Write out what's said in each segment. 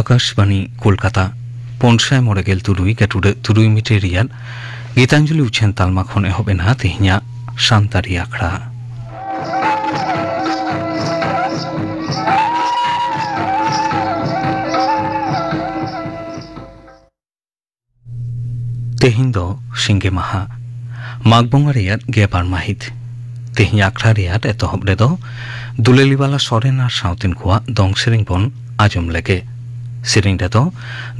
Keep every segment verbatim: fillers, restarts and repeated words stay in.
ᱟᱠᱟᱥᱵᱟᱱᱤ ᱠᱳᱞᱠᱟᱛᱟ, ᱯᱩᱱ ᱥᱟᱭ ᱢᱚᱬᱮ ᱜᱮᱞ ᱛᱩᱨᱩᱭ ᱜᱟᱹᱴᱩᱰᱟᱹᱜ ᱛᱩᱨᱩᱭ ᱢᱤᱴᱟᱨ ᱨᱮᱭᱟᱜ ᱜᱤᱛᱟᱧᱡᱚᱞᱤ ᱩᱪᱷᱟᱹᱱ ᱛᱟᱞᱢᱟ ᱠᱷᱚᱱ ᱮᱦᱚᱵ ᱮᱱᱟ ᱛᱮᱦᱮᱧᱟᱜ ᱥᱟᱱᱛᱟᱲᱤ ᱟᱠᱷᱲᱟ᱾ ᱛᱮᱦᱮᱧ ᱫᱚ ᱥᱤᱸᱜᱮ ᱢᱟᱦᱟ, ᱢᱟᱜᱽ ᱵᱚᱸᱜᱟ ᱨᱮᱭᱟᱜ ᱜᱮᱞ ᱵᱟᱨ ᱢᱟᱹᱦᱤᱛ᱾ ᱛᱮᱦᱮᱧ ᱟᱠᱷᱲᱟ ᱨᱮᱭᱟᱜ ᱮᱛᱚᱦᱚᱵ ᱨᱮᱫᱚ ᱫᱩᱞᱟᱹᱞᱤᱵᱟᱞᱟ ᱥᱚᱨᱮᱱ ᱟᱨ ᱥᱟᱶᱛᱤᱱ ᱠᱚᱣᱟᱜ ᱫᱚᱝ ᱥᱮᱨᱮᱧ ᱵᱚᱱ ᱟᱸᱡᱚᱢ ᱞᱮᱜᱮ᱾ ᱥᱮᱨᱮᱧ ᱨᱮᱫᱚ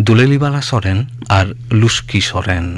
ᱫᱩᱞᱟᱹᱞᱤᱵᱟᱞᱟ ᱥᱚᱨᱮᱱ ᱟᱨ ᱞᱩᱥᱠᱤ ᱥᱚᱨᱮᱱ᱾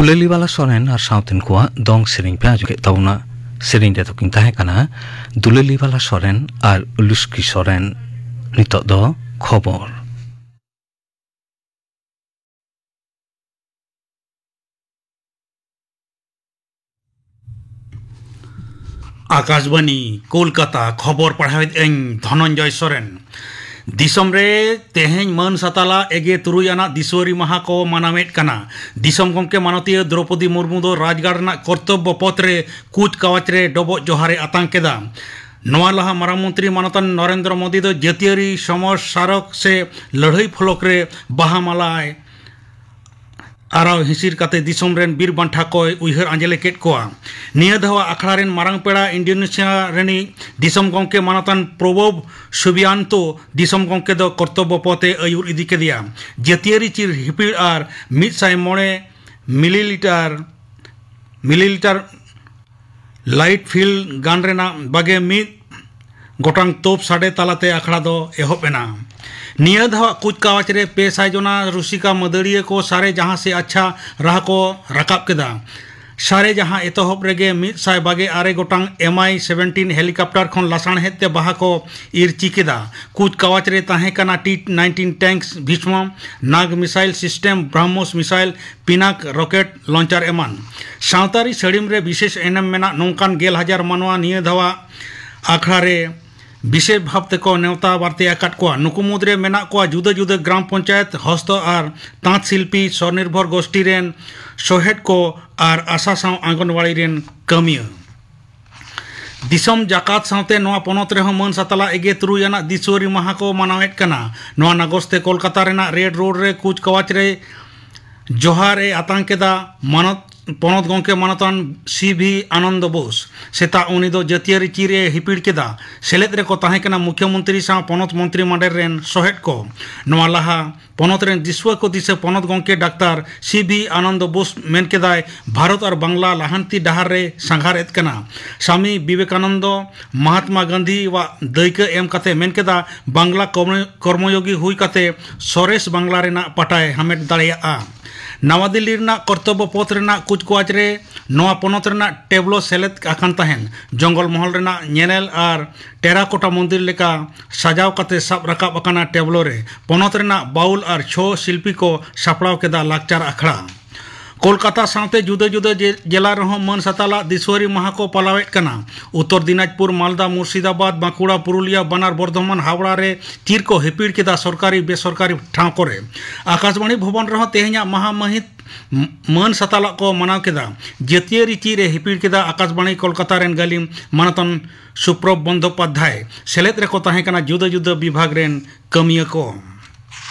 ᱫᱩᱞᱟᱹᱞᱤᱵᱟᱞᱟ ᱥᱚᱨᱮᱱ ᱟᱨ ᱥᱟᱶᱛᱮᱱ ᱠᱚᱣᱟᱜ ᱫᱚᱝ ᱥᱮᱨᱮᱧ ᱯᱮ ᱟᱸᱡᱚᱢ ᱠᱮᱫ ᱛᱟᱵᱚᱱᱟ᱾ ᱥᱮᱨᱮᱧ ᱨᱮᱫᱚ ᱠᱤᱱ ᱛᱟᱦᱮᱸ ᱠᱟᱱᱟ ᱫᱩᱞᱟᱹᱞᱤᱵᱟᱞᱟ ᱥᱚᱨᱮᱱ ᱟᱨ ᱞᱩᱥᱠᱤ ᱥᱚᱨᱮᱱ᱾ ᱱᱤᱛᱚᱜ ᱫᱚ ᱠᱷᱚᱵᱚᱨ᱾ ᱟᱠᱟᱥᱵᱟᱱᱤ, ᱠᱳᱞᱠᱟᱛᱟ, ᱠᱷᱚᱵᱚᱨ ᱯᱟᱲᱦᱟᱣᱮᱫ ᱟᱹᱧ ᱫᱷᱚᱱᱚᱱᱡᱚᱭ ᱥᱚᱨᱮᱱ᱾ ᱫᱤᱥᱚᱢ ᱨᱮ ᱛᱮᱦᱮᱧ ᱢᱟᱹᱱ ᱥᱟᱛᱟᱞᱟ ᱮᱜᱮ ᱛᱩᱨᱩᱭ ᱟᱱᱟᱜ ᱫᱤᱥᱣᱟᱹᱨᱤ ᱢᱟᱦᱟ ᱠᱚ ᱢᱟᱱᱟᱣᱮᱫ ᱠᱟᱱᱟ᱾ ᱫᱤᱥᱚᱢ ᱜᱚᱢᱠᱮ ᱢᱟᱱᱚᱛᱤᱭᱟᱹ ᱫᱨᱚᱣᱯᱚᱫᱤ ᱢᱩᱨᱢᱩ ᱫᱚ ᱨᱟᱡᱽᱜᱟᱲ ᱨᱮᱱᱟᱜ ᱠᱚᱨᱛᱚᱵᱵᱚ ᱯᱚᱛᱷ ᱨᱮ ᱠᱩᱪ ᱠᱟᱣᱟᱪ ᱨᱮ ᱰᱚᱵᱚᱜ ᱡᱚᱦᱟᱨ ᱮ ᱟᱛᱟᱝ ᱠᱮᱫᱟ᱾ ᱱᱚᱣᱟ ᱞᱟᱦᱟ ᱢᱟᱨᱟᱝ ᱢᱚᱱᱛᱨᱤ ᱢᱟᱱᱚᱛᱟᱱ ᱱᱚᱨᱮᱱᱫᱨᱚ ᱢᱳᱫᱤ ᱫᱚ ᱡᱟᱹᱛᱤᱭᱟᱹᱨᱤ ᱥᱚᱢᱚᱨ ᱥᱟᱨᱚᱠ ᱥᱮ ᱞᱟᱹᱲᱦᱟᱹᱭ ᱯᱷᱚᱞᱚᱠ ᱨᱮ ᱵᱟᱦᱟ ᱢᱟᱞᱟᱭ ᱟᱨᱟᱣ ᱦᱤᱥᱤᱨ ᱠᱟᱛᱮ ᱫᱤᱥᱚᱢ ᱨᱮᱱ ᱵᱤᱨ ᱵᱟᱱᱴᱟ ᱠᱚᱭ ᱩᱭᱦᱟᱹᱨ ᱟᱸᱡᱞᱮ ᱠᱮᱫ ᱠᱚᱣᱟ᱾ ᱱᱤᱭᱟᱹ ᱫᱷᱟᱣ ᱟᱠᱷᱲᱟ ᱨᱮᱱ ᱢᱟᱨᱟᱝ ᱯᱮᱲᱟ ᱤᱱᱰᱳᱱᱮᱥᱤᱭᱟ ᱨᱤᱱᱤᱡ ᱫᱤᱥᱚᱢ ᱜᱚᱢᱠᱮ ᱢᱟᱱᱚᱛᱟᱱ ᱯᱨᱚᱵᱳᱵ ᱥᱩᱵᱤᱭᱟᱱᱛᱳ ᱫᱤᱥᱚᱢ ᱜᱚᱢᱠᱮ ᱫᱚ ᱠᱚᱨᱛᱚᱵᱵᱚ ᱯᱚᱛᱷ ᱮ ᱟᱹᱭᱩᱨ ᱤᱫᱤ ᱠᱮᱫᱮᱭᱟ᱾ ᱡᱟᱹᱛᱤᱭᱟᱹᱨᱤ ᱪᱤᱨ ᱦᱤᱯᱤᱲ ᱟᱨ ᱢᱤᱫ ᱥᱟᱭ ᱢᱚᱬᱮ ᱢᱤᱞᱤᱞᱤᱴᱟᱨ ᱢᱤᱞᱤᱞᱤᱴᱟᱨ ᱞᱟᱭᱤᱴ ᱯᱷᱤᱞᱰ ᱜᱟᱱ ᱨᱮᱱᱟᱜ ᱵᱟᱜᱮ ᱢᱤᱫ ᱜᱚᱴᱟᱝ ᱛᱳᱯ ᱥᱟᱰᱮ ᱛᱟᱞᱟᱛᱮ ᱟᱠᱷᱲᱟ ᱫᱚ ᱮᱦᱚᱵ ᱮᱱᱟ᱾ ᱱᱤᱭᱟᱹ ᱫᱷᱟᱣᱟᱜ ᱠᱩᱪᱠᱟᱣᱟᱡ ᱨᱮ ᱯᱮ ᱥᱟᱭ ᱡᱚᱱᱟ ᱨᱩᱥᱤᱠᱟ ᱢᱟᱹᱫᱟᱹᱲᱤᱭᱟᱹ ᱠᱚ ᱥᱟᱨᱮ ᱡᱟᱦᱟᱸ ᱥᱮ ᱟᱪᱪᱷᱟ ᱨᱟᱦᱟ ᱠᱚ ᱨᱟᱠᱟᱵ ᱠᱮᱫᱟ᱾ ᱥᱟᱨᱮ ᱡᱟᱦᱟᱸ ᱮᱛᱚᱦᱚᱵ ᱨᱮᱜᱮ ᱢᱤᱫ ᱥᱟᱭ ᱵᱟᱜᱮ ᱟᱨᱮ ᱜᱚᱴᱟᱝ ᱮᱢ ᱟᱭ ᱥᱮᱵᱷᱮᱱᱴᱤᱱ ᱦᱮᱞᱤᱠᱚᱯᱴᱟᱨ ᱠᱷᱚᱱ ᱞᱟᱥᱟᱬᱦᱮᱫ ᱛᱮ ᱵᱟᱦᱟ ᱠᱚ ᱤᱨᱪᱤ ᱠᱮᱫᱟ᱾ ᱠᱩᱪᱠᱟᱣᱟᱡ ᱨᱮ ᱛᱟᱦᱮᱸ ᱠᱟᱱᱟ T ninety tanks, Bhishma, Nag missile system, BrahMos missile, Pinaka rocket launcher ᱮᱢᱟᱱ᱾ ᱥᱟᱶᱛᱟᱨᱤ ᱥᱟᱹᱲᱤᱢ ᱨᱮ ᱵᱤᱥᱮᱥ ᱮᱱᱮᱢ ᱢᱮᱱᱟᱜ ᱱᱚᱝᱠᱟᱱ ᱜᱮᱞ ᱦᱟᱡᱟᱨ ᱢᱟᱱᱣᱟ ᱱᱤᱭᱟᱹ ᱫᱷᱟᱣᱟᱜ ᱟᱠᱷᱲᱟ ᱨᱮ ᱵᱤᱥᱮᱥ ᱵᱷᱟᱵᱽ ᱛᱮᱠᱚ ᱱᱮᱣᱛᱟ ᱵᱟᱨᱛᱮ ᱟᱠᱟᱫ ᱠᱚᱣᱟ᱾ ᱱᱩᱠᱩ ᱢᱩᱫᱽᱨᱮ ᱢᱮᱱᱟᱜ ᱠᱚᱣᱟ ᱡᱩᱫᱟᱹ ᱡᱩᱫᱟᱹ ᱜᱨᱟᱢ ᱯᱚᱧᱪᱟᱭᱮᱛ, ᱦᱚᱥᱛᱚ ᱟᱨ ᱛᱟᱸᱛ ᱥᱤᱞᱯᱤ, ᱥᱚᱱᱤᱨᱵᱷᱚᱨ ᱜᱳᱥᱴᱤ ᱨᱮᱱ ᱥᱚᱦᱮᱫ ᱠᱚ ᱟᱨ ᱟᱥᱟ ᱥᱟᱶ ᱟᱸᱜᱚᱱᱣᱟᱲᱤ ᱨᱮᱱ ᱠᱟᱹᱢᱤᱭᱟᱹ᱾ ᱫᱤᱥᱚᱢ ᱡᱟᱠᱟᱛ ᱥᱟᱶᱛᱮ ᱱᱚᱣᱟ ᱯᱚᱱᱚᱛ ᱨᱮᱦᱚᱸ ᱢᱟᱹᱱ ᱥᱟᱛᱟᱞᱟ ᱮᱜᱮ ᱛᱩᱨᱩᱭ ᱟᱱᱟᱜ ᱫᱤᱥᱣᱟᱹᱨᱤ ᱢᱟᱦᱟ ᱠᱚ ᱢᱟᱱᱟᱣᱮᱫ ᱠᱟᱱᱟ᱾ ᱱᱚᱣᱟ ᱱᱟᱜᱚᱥ ᱛᱮ ᱠᱳᱞᱠᱟᱛᱟ ᱨᱮᱱᱟᱜ ᱨᱮᱰ ᱨᱳᱰ ᱨᱮ ᱠᱩᱪᱠᱟᱣᱟᱡ ᱨᱮ ᱡᱚᱦᱟᱨ ᱮ ᱟᱛᱟᱝ ᱠᱮᱫᱟ ᱢᱟᱱᱚᱛ, ᱯᱚᱱᱚᱛ ᱜᱚᱢᱠᱮ ᱢᱟᱱᱚᱛᱟᱱ ᱥᱤ ᱵᱷᱤ ᱟᱱᱚᱱᱫᱚ ᱵᱳᱥ᱾ ᱥᱮᱛᱟᱜ ᱩᱱᱤ ᱫᱚ ᱡᱟᱹᱛᱤᱭᱟᱹᱨᱤ ᱪᱤᱨ ᱮ ᱦᱤᱯᱤᱲ ᱠᱮᱫᱟ᱾ ᱥᱮᱞᱮᱫ ᱨᱮᱠᱚ ᱛᱟᱦᱮᱸ ᱠᱟᱱᱟ ᱢᱩᱠᱷᱭᱚᱢᱚᱱᱛᱨᱤ ᱥᱟᱶ ᱯᱚᱱᱚᱛ ᱢᱚᱱᱛᱨᱤ ᱢᱟᱰᱮᱨ ᱨᱮᱱ ᱥᱚᱦᱮᱫ ᱠᱚ᱾ ᱱᱚᱣᱟ ᱞᱟᱦᱟ ᱯᱚᱱᱚᱛ ᱨᱮᱱ ᱫᱤᱥᱣᱟᱹ ᱠᱚ ᱫᱤᱥᱟᱹ ᱯᱚᱱᱚᱛ ᱜᱚᱢᱠᱮ ᱰᱟᱠᱛᱟᱨ ᱥᱤ ᱵᱷᱤ ᱟᱱᱚᱱᱫᱚ ᱵᱳᱥ ᱢᱮᱱ ᱠᱮᱫᱟᱭ, ᱵᱷᱟᱨᱚᱛ ᱟᱨ ᱵᱟᱝᱞᱟ ᱞᱟᱦᱟᱱᱛᱤ ᱰᱟᱦᱟᱨ ᱨᱮ ᱥᱟᱸᱜᱷᱟᱨ ᱮᱫ ᱠᱟᱱᱟ᱾ ᱥᱟᱢᱤ ᱵᱤᱵᱮᱠᱟᱱᱚᱱᱫᱚ ᱢᱟᱦᱟᱛᱢᱟ ᱜᱟᱱᱫᱷᱤᱣᱟᱜ ᱫᱟᱹᱭᱠᱟᱹ ᱮᱢ ᱠᱟᱛᱮ ᱢᱮᱱ ᱠᱮᱫᱟ, ᱵᱟᱝᱞᱟ ᱠᱚᱨᱢᱚ-, ᱠᱚᱨᱢᱚᱭᱳᱜᱤ ᱦᱩᱭ ᱠᱟᱛᱮ ᱥᱚᱨᱮᱥ ᱵᱟᱝᱞᱟ ᱨᱮᱱᱟᱜ ᱯᱟᱴᱟᱭ ᱦᱟᱢᱮᱴ ᱫᱟᱲᱮᱭᱟᱜᱼᱟ᱾ ᱱᱟᱣᱟ ᱫᱤᱞᱞᱤ ᱨᱮᱱᱟᱜ ᱠᱚᱨᱛᱚᱵᱵᱚ ᱯᱚᱛᱷ ᱨᱮᱱᱟᱜ ᱠᱩᱪᱠᱣᱟᱡᱽ ᱨᱮ ᱱᱚᱣᱟ ᱯᱚᱱᱚᱛ ᱨᱮᱱᱟᱜ ᱴᱮᱵᱞᱳ ᱥᱮᱞᱮᱫ ᱟᱠᱟᱱ ᱛᱟᱦᱮᱸᱱ᱾ ᱡᱚᱝᱜᱚᱞ ᱢᱚᱦᱚᱞ ᱨᱮᱱᱟᱜ ᱧᱮᱱᱮᱞ ᱟᱨ ᱴᱮᱨᱟᱠᱳᱴᱟ ᱢᱚᱱᱫᱤᱨ ᱞᱮᱠᱟ ᱥᱟᱡᱟᱣ ᱠᱟᱛᱮ ᱥᱟᱵ ᱨᱟᱠᱟᱵ ᱟᱠᱟᱱᱟ ᱴᱮᱵᱞᱳ ᱨᱮ᱾ ᱯᱚᱱᱚᱛ ᱨᱮᱱᱟᱜ ᱵᱟᱣᱩᱞ ᱟᱨ ᱪᱷᱳ ᱥᱤᱞᱯᱤ ᱠᱚ ᱥᱟᱯᱲᱟᱣ ᱠᱮᱫᱟ ᱞᱟᱠᱪᱟᱨ ᱟᱠᱷᱲᱟ᱾ ᱠᱳᱞᱠᱟᱛᱟ ᱥᱟᱶᱛᱮ ᱡᱩᱫᱟᱹ ᱡᱩᱫᱟᱹ ᱡᱮ-, ᱡᱮᱞᱟ ᱨᱮᱦᱚᱸ ᱢᱟᱹᱱ ᱥᱟᱛᱟᱞᱟᱜ ᱫᱤᱥᱣᱟᱹᱨᱤ ᱢᱟᱦᱟ ᱠᱚ ᱯᱟᱞᱟᱣᱮᱫ ᱠᱟᱱᱟ᱾ ᱩᱛᱛᱚᱨ ᱫᱤᱱᱟᱡᱽᱯᱩᱨ, ᱢᱟᱞᱫᱟ, ᱢᱩᱨᱥᱤᱫᱟᱵᱟᱫᱽ, ᱵᱟᱸᱠᱩᱲᱟ, ᱯᱩᱨᱩᱞᱤᱭᱟ, ᱵᱟᱱᱟᱨ ᱵᱚᱨᱫᱷᱚᱢᱟᱱ, ᱦᱟᱣᱲᱟ ᱨᱮ ᱪᱤᱨ ᱠᱚ ᱦᱤᱯᱤᱲ ᱠᱮᱫᱟ ᱥᱚᱨᱠᱟᱨᱤ ᱵᱮᱥᱚᱨᱠᱟᱨᱤ ᱴᱷᱟᱶ ᱠᱚᱨᱮ᱾ ᱟᱠᱟᱥᱵᱟᱬᱤ ᱵᱷᱚᱵᱚᱱ ᱨᱮᱦᱚᱸ ᱛᱮᱦᱮᱧᱟᱜ ᱢᱟᱦᱟ ᱢᱟᱹᱦᱤᱛ ᱢᱟᱹᱱ ᱥᱟᱛᱟᱞᱟᱜ ᱠᱚ ᱢᱟᱱᱟᱣ ᱠᱮᱫᱟ᱾ ᱡᱟᱹᱛᱤᱭᱟᱹᱨᱤ ᱪᱤᱨ ᱮ ᱦᱤᱯᱤᱲ ᱠᱮᱫᱟ ᱟᱠᱟᱥᱵᱟᱬᱤ ᱠᱳᱞᱠᱟᱛᱟ ᱨᱮᱱ ᱜᱟᱹᱞᱤᱢ ᱢᱟᱱᱚᱛᱟᱱ ᱥᱩᱯᱨᱚᱵ ᱵᱚᱱᱫᱳᱯᱟᱫᱽᱫᱷᱟᱭ᱾ ᱥᱮᱞᱮᱫ ᱨᱮᱠᱚ ᱛᱟᱦᱮᱸ ᱠᱟᱱᱟ ᱡᱩᱫᱟᱹ ᱡᱩᱫᱟᱹ ᱵᱤᱵᱷᱟᱜᱽ ᱨᱮᱱ ᱠᱟᱹᱢᱤᱭᱟᱹ ᱠᱚ᱾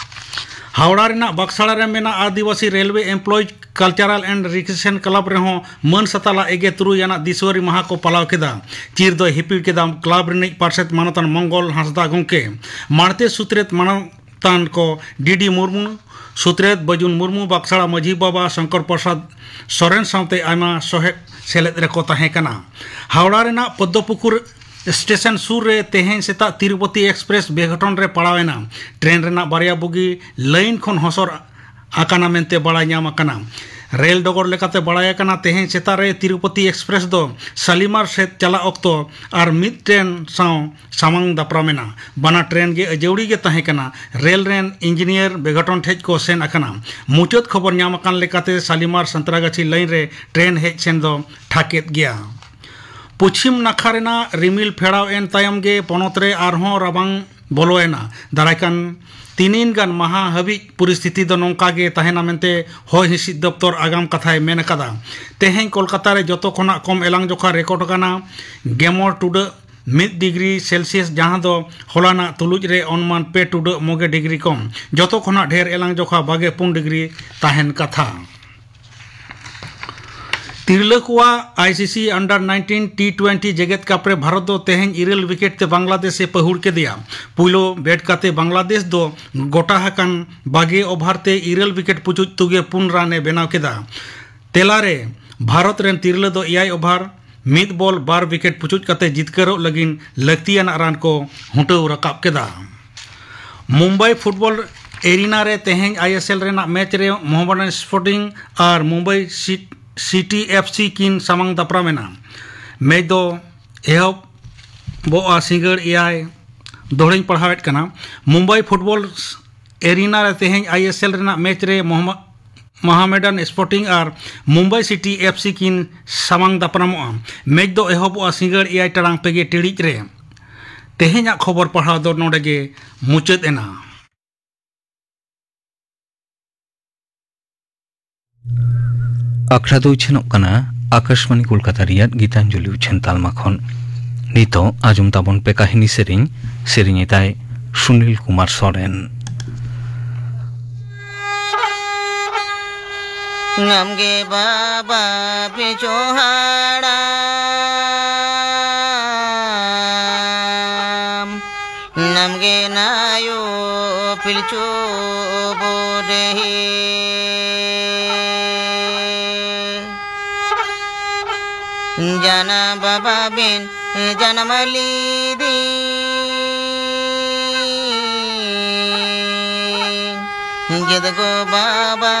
ᱦᱟᱣᱲᱟ ᱨᱮᱱᱟᱜ ᱵᱟᱠᱥᱟᱲᱟ ᱨᱮ ᱢᱮᱱᱟᱜ ᱟᱹᱫᱤᱵᱟᱹᱥᱤ railway employees cultural and recreation club ᱨᱮᱦᱚᱸ ᱢᱟᱹᱱ ᱥᱟᱛᱟᱞᱟᱜ ᱮᱜᱮ ᱛᱩᱨᱩᱭ ᱟᱱᱟᱜ ᱫᱤᱥᱣᱟᱹᱨᱤ ᱢᱟᱦᱟ ᱠᱚ ᱯᱟᱞᱟᱣ ᱠᱮᱫᱟ᱾ ᱪᱤᱨ ᱫᱚᱭ ᱦᱤᱯᱤᱲ ᱠᱮᱫᱟ ᱠᱞᱟᱵᱽ ᱨᱤᱱᱤᱡ ᱯᱟᱨᱥᱮᱛ ᱢᱟᱱᱚᱛᱟᱱ ᱢᱚᱝᱜᱚᱞ ᱦᱟᱸᱥᱫᱟ ᱜᱚᱢᱠᱮ᱾ ᱢᱟᱲᱛᱮ ᱥᱩᱛᱨᱮᱛ ᱢᱟᱱᱚᱛᱟᱱ ᱠᱚ ᱰᱤ ᱰᱤ ᱢᱩᱨᱢᱩ, ᱥᱩᱛᱨᱮᱛ ᱵᱟᱹᱡᱩᱱ ᱢᱩᱨᱢᱩ, ᱵᱟᱠᱥᱟᱲᱟ ᱢᱟᱹᱡᱷᱤ ᱵᱟᱵᱟ ᱥᱚᱝᱠᱚᱨ ᱯᱨᱚᱥᱟᱫᱽ ᱥᱚᱨᱮᱱ ᱥᱟᱶᱛᱮ ᱟᱭᱢᱟ ᱥᱚᱦᱮᱫ ᱥᱮᱞᱮᱫ ᱨᱮᱠᱚ ᱛᱟᱦᱮᱸ ᱠᱟᱱᱟ᱾ ᱦᱟᱣᱲᱟ ᱨᱮᱱᱟᱜ ᱯᱚᱫᱽᱫᱚᱯᱩᱠᱩᱨ ᱥᱴᱮᱥᱚᱱ ᱥᱩᱨ ᱨᱮ ᱛᱮᱦᱮᱧ ᱥᱮᱛᱟᱜ ᱛᱤᱨᱩᱯᱚᱛᱤ ᱮᱠᱥᱯᱨᱮᱥ ᱵᱮᱜᱷᱚᱴᱚᱱ ᱨᱮ ᱯᱟᱲᱟᱣ ᱮᱱᱟ᱾ ᱴᱨᱮᱱ ᱨᱮᱱᱟᱜ ᱵᱟᱨᱭᱟ ᱵᱩᱜᱤ ᱞᱟᱭᱤᱱ ᱠᱷᱚᱱ ᱦᱚᱥᱚᱨ ᱟᱠᱟᱱᱟ ᱢᱮᱱᱛᱮ ᱵᱟᱲᱟᱭ ᱧᱟᱢ ᱟᱠᱟᱱᱟ᱾ ᱨᱮᱞ ᱰᱚᱜᱚᱨ ᱞᱮᱠᱟᱛᱮ ᱵᱟᱲᱟᱭ ᱟᱠᱟᱱᱟ, ᱛᱮᱦᱮᱧ ᱥᱮᱛᱟᱜ ᱨᱮ ᱛᱤᱨᱩᱯᱚᱛᱤ ᱮᱠᱥᱯᱨᱮᱥ ᱫᱚ ᱥᱟᱞᱤᱢᱟᱨ ᱥᱮᱫ ᱪᱟᱞᱟᱜ ᱚᱠᱛᱚ ᱟᱨ ᱢᱤᱫ ᱴᱨᱮᱱ ᱥᱟᱶ ᱥᱟᱢᱟᱝ ᱫᱟᱯᱨᱟᱢ ᱮᱱᱟ᱾ ᱵᱟᱱᱟᱨ ᱴᱨᱮᱱ ᱜᱮ ᱟᱹᱡᱟᱹᱣᱲᱤ ᱜᱮ ᱛᱟᱦᱮᱸ ᱠᱟᱱᱟ᱾ ᱨᱮᱞ ᱨᱮᱱ ᱤᱧᱡᱤᱱᱤᱭᱟᱨ ᱵᱮᱜᱷᱚᱴᱚᱱ ᱴᱷᱮᱡ ᱠᱚ ᱥᱮᱱ ᱟᱠᱟᱱᱟ᱾ ᱢᱩᱪᱟᱹᱫ ᱠᱷᱚᱵᱚᱨ ᱧᱟᱢ ᱟᱠᱟᱱ ᱞᱮᱠᱟᱛᱮ ᱥᱟᱞᱤᱢᱟᱨ ᱥᱟᱱᱛᱨᱟᱜᱟᱪᱷᱤ ᱞᱟᱭᱤᱱ ᱨᱮ ᱴᱨᱮᱱ ᱦᱮᱡ ᱥᱮᱱ ᱫᱚ ᱴᱷᱟᱠᱮᱫ ᱜᱮᱭᱟ᱾ ᱯᱚᱪᱷᱤᱢ ᱱᱟᱠᱷᱟ ᱨᱮᱱᱟᱜ ᱨᱤᱢᱤᱞ ᱯᱷᱮᱲᱟᱣ ᱮᱱ ᱛᱟᱭᱚᱢ ᱜᱮ ᱯᱚᱱᱚᱛ ᱨᱮ ᱟᱨᱦᱚᱸ ᱨᱟᱵᱟᱝ ᱵᱚᱞᱚᱭᱮᱱᱟ᱾ ᱫᱟᱨᱟᱭ ᱠᱟᱱ ᱛᱤᱱᱤᱱ ᱜᱟᱱ ᱢᱟᱦᱟ ᱦᱟᱹᱵᱤᱡ ᱯᱚᱨᱤᱥᱛᱷᱤᱛᱤ ᱫᱚ ᱱᱚᱝᱠᱟ ᱜᱮ ᱛᱟᱦᱮᱱᱟ ᱢᱮᱱᱛᱮ ᱦᱚᱭ ᱦᱤᱸᱥᱤᱫ ᱫᱚᱯᱛᱚᱨ ᱟᱜᱟᱢ ᱠᱟᱛᱷᱟᱭ ᱢᱮᱱ ᱟᱠᱟᱫᱟ᱾ ᱛᱮᱦᱮᱧ ᱠᱳᱞᱠᱟᱛᱟ ᱨᱮ ᱡᱚᱛᱚ ᱠᱷᱚᱱᱟᱜ ᱠᱚᱢ ᱮᱞᱟᱝ ᱡᱚᱠᱷᱟ ᱨᱮᱠᱚᱨᱰ ᱟᱠᱟᱱᱟ ᱜᱮᱢᱚᱬ ᱴᱩᱰᱟᱹᱜ ᱢᱤᱫ ᱰᱤᱜᱽᱨᱤ ᱥᱮᱞᱥᱤᱭᱟᱥ, ᱡᱟᱦᱟᱸ ᱫᱚ ᱦᱚᱞᱟᱱᱟᱜ ᱛᱩᱞᱩᱡ ᱨᱮ ᱚᱱᱢᱟᱱ ᱯᱮ ᱴᱩᱰᱟᱹᱜ ᱢᱚᱜᱮ ᱰᱤᱜᱽᱨᱤ ᱠᱚᱢ᱾ ᱡᱚᱛᱚ ᱠᱷᱚᱱᱟᱜ ᱰᱷᱮᱨ ᱮᱞᱟᱝ ᱡᱚᱠᱷᱟ ᱵᱟᱜᱮ ᱯᱩᱱ ᱰᱤᱜᱽᱨᱤ ᱛᱟᱦᱮᱱ ᱠᱟᱛᱷᱟ᱾ ᱛᱤᱨᱞᱟᱹ ᱠᱚᱣᱟᱜ ᱟᱭ ᱥᱤ ᱥᱤ under nineteen T twenty ᱡᱮᱜᱮᱛ ᱠᱟᱯ ᱨᱮ ᱵᱷᱟᱨᱚᱛ ᱫᱚ ᱛᱮᱦᱮᱧ ᱤᱨᱟᱹᱞ ᱣᱤᱠᱮᱴ ᱛᱮ ᱵᱟᱝᱞᱟᱫᱮᱥ ᱮ ᱯᱟᱹᱦᱩᱲ ᱠᱮᱫᱮᱭᱟ᱾ ᱯᱩᱭᱞᱩ ᱵᱮᱴ ᱠᱟᱛᱮ ᱵᱟᱝᱞᱟᱫᱮᱥ ᱫᱚ ᱜᱚᱴᱟ ᱟᱠᱟᱱ ᱵᱟᱜᱮ ᱳᱵᱷᱟᱨ ᱛᱮ ᱤᱨᱟᱹᱞ ᱣᱤᱠᱮᱴ ᱯᱩᱪᱩᱡ ᱛᱩᱜᱮ ᱯᱩᱱ ᱨᱟᱱ ᱮ ᱵᱮᱱᱟᱣ ᱠᱮᱫᱟ᱾ ᱛᱮᱞᱟ ᱨᱮ ᱵᱷᱟᱨᱚᱛ ᱨᱮᱱ ᱛᱤᱨᱞᱟᱹ ᱫᱚ ᱮᱭᱟᱭ ᱳᱵᱷᱟᱨ ᱢᱤᱫ ᱵᱚᱞ ᱵᱟᱨ ᱣᱤᱠᱮᱴ ᱯᱩᱪᱩᱡ ᱠᱟᱛᱮ ᱡᱤᱛᱠᱟᱹᱨᱚᱜ ᱞᱟᱹᱜᱤᱫ ᱞᱟᱹᱠᱛᱤᱭᱟᱱᱟᱜ ᱨᱟᱱ ᱠᱚ ᱦᱩᱴᱟᱹᱣ ᱨᱟᱠᱟᱵ ᱠᱮᱫᱟ᱾ ᱢᱩᱢᱵᱟᱭ ᱯᱷᱩᱴᱵᱚᱞ ᱮᱨᱤᱱᱟ ᱨᱮ ᱛᱮᱦᱮᱧ ᱟᱭᱮᱥᱮᱞ ᱨᱮᱱᱟᱜ ᱢᱮᱪ ᱨᱮ ᱢᱚᱦᱚᱢᱚᱰᱟᱱ ᱥᱯᱳᱨᱴᱤᱝ ᱟᱨ ᱢᱩᱢᱵᱟᱭ ᱥᱤ-, ᱥᱤᱴᱤ ᱮᱯᱷ ᱥᱤ ᱠᱤᱱ ᱥᱟᱢᱟᱝ ᱫᱟᱯᱨᱟᱢ ᱮᱱᱟ᱾ ᱢᱮᱪ ᱫᱚ ᱮᱦᱚᱵᱚᱜᱼᱟ ᱥᱤᱸᱜᱟᱹᱲ ᱮᱭᱟᱭ᱾ ᱫᱚᱦᱲᱟᱧ ᱯᱟᱲᱦᱟᱣᱮᱫ ᱠᱟᱱᱟ᱾ ᱢᱩᱢᱵᱟᱭ ᱯᱷᱩᱴᱵᱚᱞ ᱮᱨᱤᱱᱟ ᱨᱮ ᱛᱮᱦᱮᱧ ᱟᱭᱮᱥᱮᱞ ᱨᱮᱱᱟᱜ ᱢᱮᱪ ᱨᱮ ᱢᱚᱦᱚᱢ-, ᱢᱚᱦᱟᱢᱮᱰᱟᱱ ᱥᱯᱳᱨᱴᱤᱝ ᱟᱨ ᱢᱩᱢᱵᱟᱭ ᱥᱤᱴᱤ ᱮᱯᱷ ᱥᱤ ᱠᱤᱱ ᱥᱟᱢᱟᱝ ᱫᱟᱯᱨᱟᱢᱚᱜᱼᱟ᱾ ᱢᱮᱪ ᱫᱚ ᱮᱦᱚᱵᱚᱜᱼᱟ ᱥᱤᱸᱜᱟᱹᱲ ᱮᱭᱟᱭ ᱴᱟᱲᱟᱝ ᱯᱮᱜᱮ ᱴᱤᱲᱤᱡ ᱨᱮ᱾ ᱛᱮᱦᱮᱧᱟᱜ ᱠᱷᱚᱵᱚᱨ ᱯᱟᱲᱦᱟᱣ ᱫᱚ ᱱᱚᱰᱮ ᱜᱮ ᱢᱩᱪᱟᱹᱫ ᱮᱱᱟ᱾ ᱟᱠᱷᱲᱟ ᱫᱚ ᱩᱪᱷᱟᱹᱱᱚᱜ ᱠᱟᱱᱟ ᱟᱠᱟᱥᱵᱟᱱᱤ ᱠᱳᱞᱠᱟᱛᱟ ᱨᱮᱭᱟᱜ ᱜᱤᱛᱟᱧᱡᱚᱞᱤ ᱩᱪᱷᱟᱹᱱ ᱛᱟᱞᱢᱟ ᱠᱷᱚᱱ᱾ ᱱᱤᱛᱚᱜ ᱟᱸᱡᱚᱢ ᱛᱟᱵᱚᱱ ᱯᱮ ᱠᱟᱹᱦᱱᱤ ᱥᱮᱨᱮᱧ᱾ ᱥᱮᱨᱮᱧ ᱮᱫᱟᱭ ᱥᱩᱱᱤᱞ ᱠᱩᱢᱟᱨ ᱥᱚᱨᱮᱱ᱾ ᱱᱟᱢᱜᱮ ᱵᱟᱵᱟ ᱯᱤᱪᱷᱩ ᱦᱟᱲᱟᱢ, ᱱᱟᱢᱜᱮ ᱱᱟᱭᱳ ᱯᱤᱞᱪᱩ ᱵᱩᱰᱷᱤ᱾ ᱡᱟᱱᱟᱢ ᱵᱟᱵᱟ ᱵᱤᱱ ᱡᱟᱱᱟᱢ ᱞᱤᱫᱤᱧ, ᱡᱮᱫ ᱜᱚ ᱵᱟᱵᱟ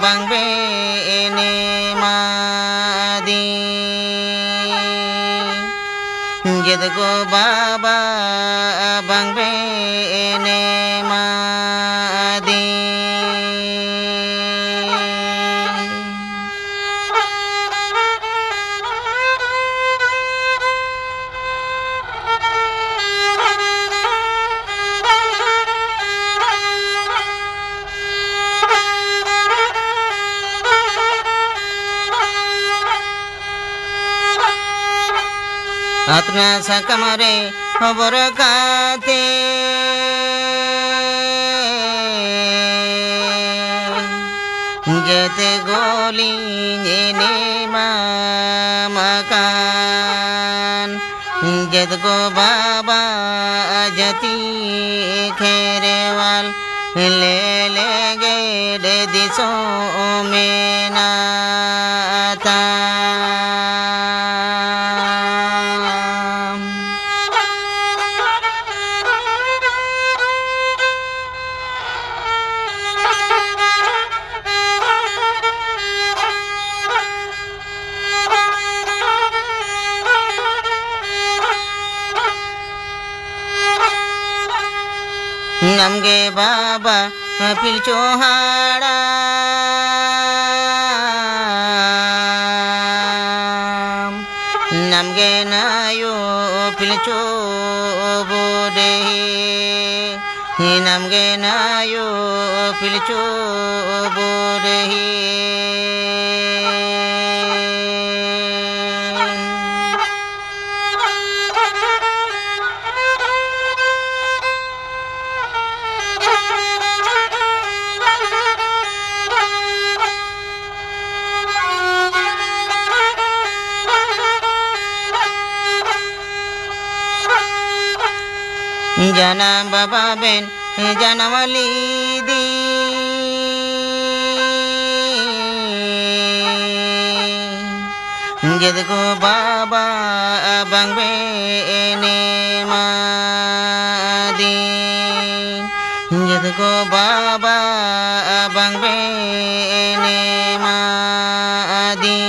ᱵᱟᱝ ᱵᱮᱱ ᱮᱢᱟᱫᱤᱧ, ᱡᱮᱫ ᱜᱚ ᱵᱟᱵᱟ ᱵᱟᱝ ᱵᱮᱱ ᱮᱢᱟᱫᱤᱧ᱾ ᱟᱛᱱᱟ ᱥᱟᱠᱟᱢ ᱨᱮ ᱦᱚᱵᱚᱨ ᱠᱟᱛᱮ, ᱡᱮᱛᱮ ᱜᱚᱞᱤᱧ ᱮᱱᱮᱢᱟᱢ ᱟᱠᱟᱱ, ᱡᱮᱛ ᱜᱚ ᱵᱟᱵᱟ ᱡᱟᱹᱛᱤ ᱠᱷᱮᱨᱣᱟᱞ ᱞᱮ ᱞᱮᱜᱮᱰ ᱫᱤᱥᱚᱢ ᱢᱮᱱᱟᱜ ᱛᱟᱢ᱾ ᱱᱟᱢᱜᱮ ᱵᱟᱵᱟ ᱯᱤᱞᱪᱩ ᱦᱟᱲᱟᱢ, ᱱᱟᱢᱜᱮ ᱱᱟᱭᱩ ᱯᱤᱞᱪᱩ ᱵᱩᱰᱷᱤ, ᱱᱟᱢᱜᱮ ᱱᱟᱭᱩ ᱯᱤᱞᱪᱩ ᱵᱩᱰᱷᱤ᱾ ᱡᱟᱱᱟᱢ ᱵᱟᱵᱟ ᱵᱮᱱ ᱡᱟᱱᱟᱢ ᱞᱤᱫᱤᱧ, ᱡᱮᱫ ᱠᱚ ᱵᱟᱵᱟ ᱵᱟᱝ ᱵᱮᱱ ᱮᱢᱟᱫᱤᱧ, ᱡᱮᱫ ᱠᱚ ᱵᱟᱵᱟ ᱵᱟᱝ ᱵᱮᱱ ᱮᱢᱟᱫᱤᱧ᱾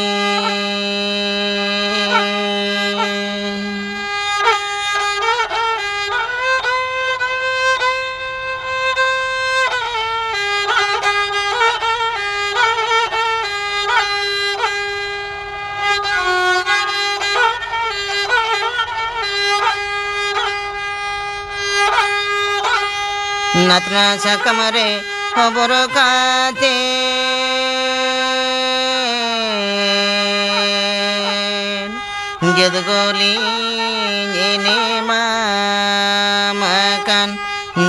ᱱᱟᱛᱱᱟ ᱥᱟᱠᱟᱢ ᱨᱮ ᱦᱚᱵᱚᱨ ᱠᱟᱛᱮ, ᱡᱟᱹᱛ ᱜᱚᱞᱤᱧ ᱮᱱᱮᱢᱟᱢ ᱟᱠᱟᱱ,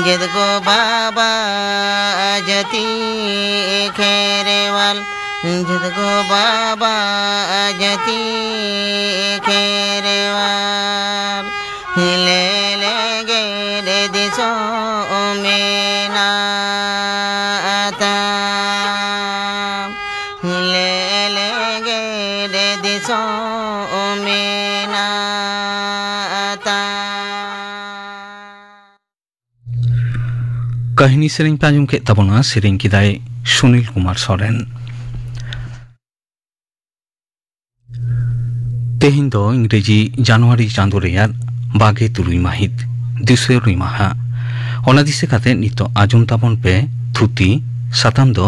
ᱡᱟᱹᱛ ᱜᱚ ᱵᱟᱵᱟ ᱡᱟᱹᱛᱤ ᱠᱷᱮᱨᱣᱟᱞ, ᱡᱟᱹᱛ ᱜᱚ ᱵᱟᱵᱟ ᱡᱟᱹᱛᱤ ᱠᱷᱮᱨᱣᱟᱞ᱾ ᱞᱮᱞᱮᱜᱮᱫ ᱫᱤᱥᱚᱢ ᱢᱮᱱᱟᱜ ᱛᱟᱢ, ᱞᱮᱞᱮᱜᱮᱫ ᱫᱤᱥᱚᱢ ᱢᱮᱱᱟᱜ ᱛᱟᱢ᱾ ᱠᱟᱹᱦᱱᱤ ᱥᱮᱨᱮᱧ ᱯᱮ ᱟᱸᱡᱚᱢ ᱠᱮᱫ ᱛᱟᱵᱚᱱᱟ, ᱥᱮᱨᱮᱧ ᱠᱮᱫᱟᱭ ᱥᱩᱱᱤᱞ ᱠᱩᱢᱟᱨ ᱥᱚᱨᱮᱱ᱾ ᱛᱮᱦᱮᱧ ᱫᱚ ᱤᱝᱨᱮᱡᱤ ᱡᱟᱱᱩᱣᱟᱨᱤ ᱪᱟᱸᱫᱳ ᱨᱮᱭᱟᱜ ᱵᱟᱜᱮ ᱛᱩᱨᱩᱭ ᱢᱟᱹᱦᱤᱛ, ᱫᱤᱥᱚᱭᱨᱤ ᱢᱟᱦᱟ᱾ ᱚᱱᱟ ᱫᱤᱥᱟᱹ ᱠᱟᱛᱮ ᱱᱤᱛᱚᱜ ᱟᱸᱡᱚᱢ ᱛᱟᱵᱚᱱ ᱯᱮ ᱛᱷᱩᱛᱤ᱾ ᱥᱟᱛᱟᱢ ᱫᱚ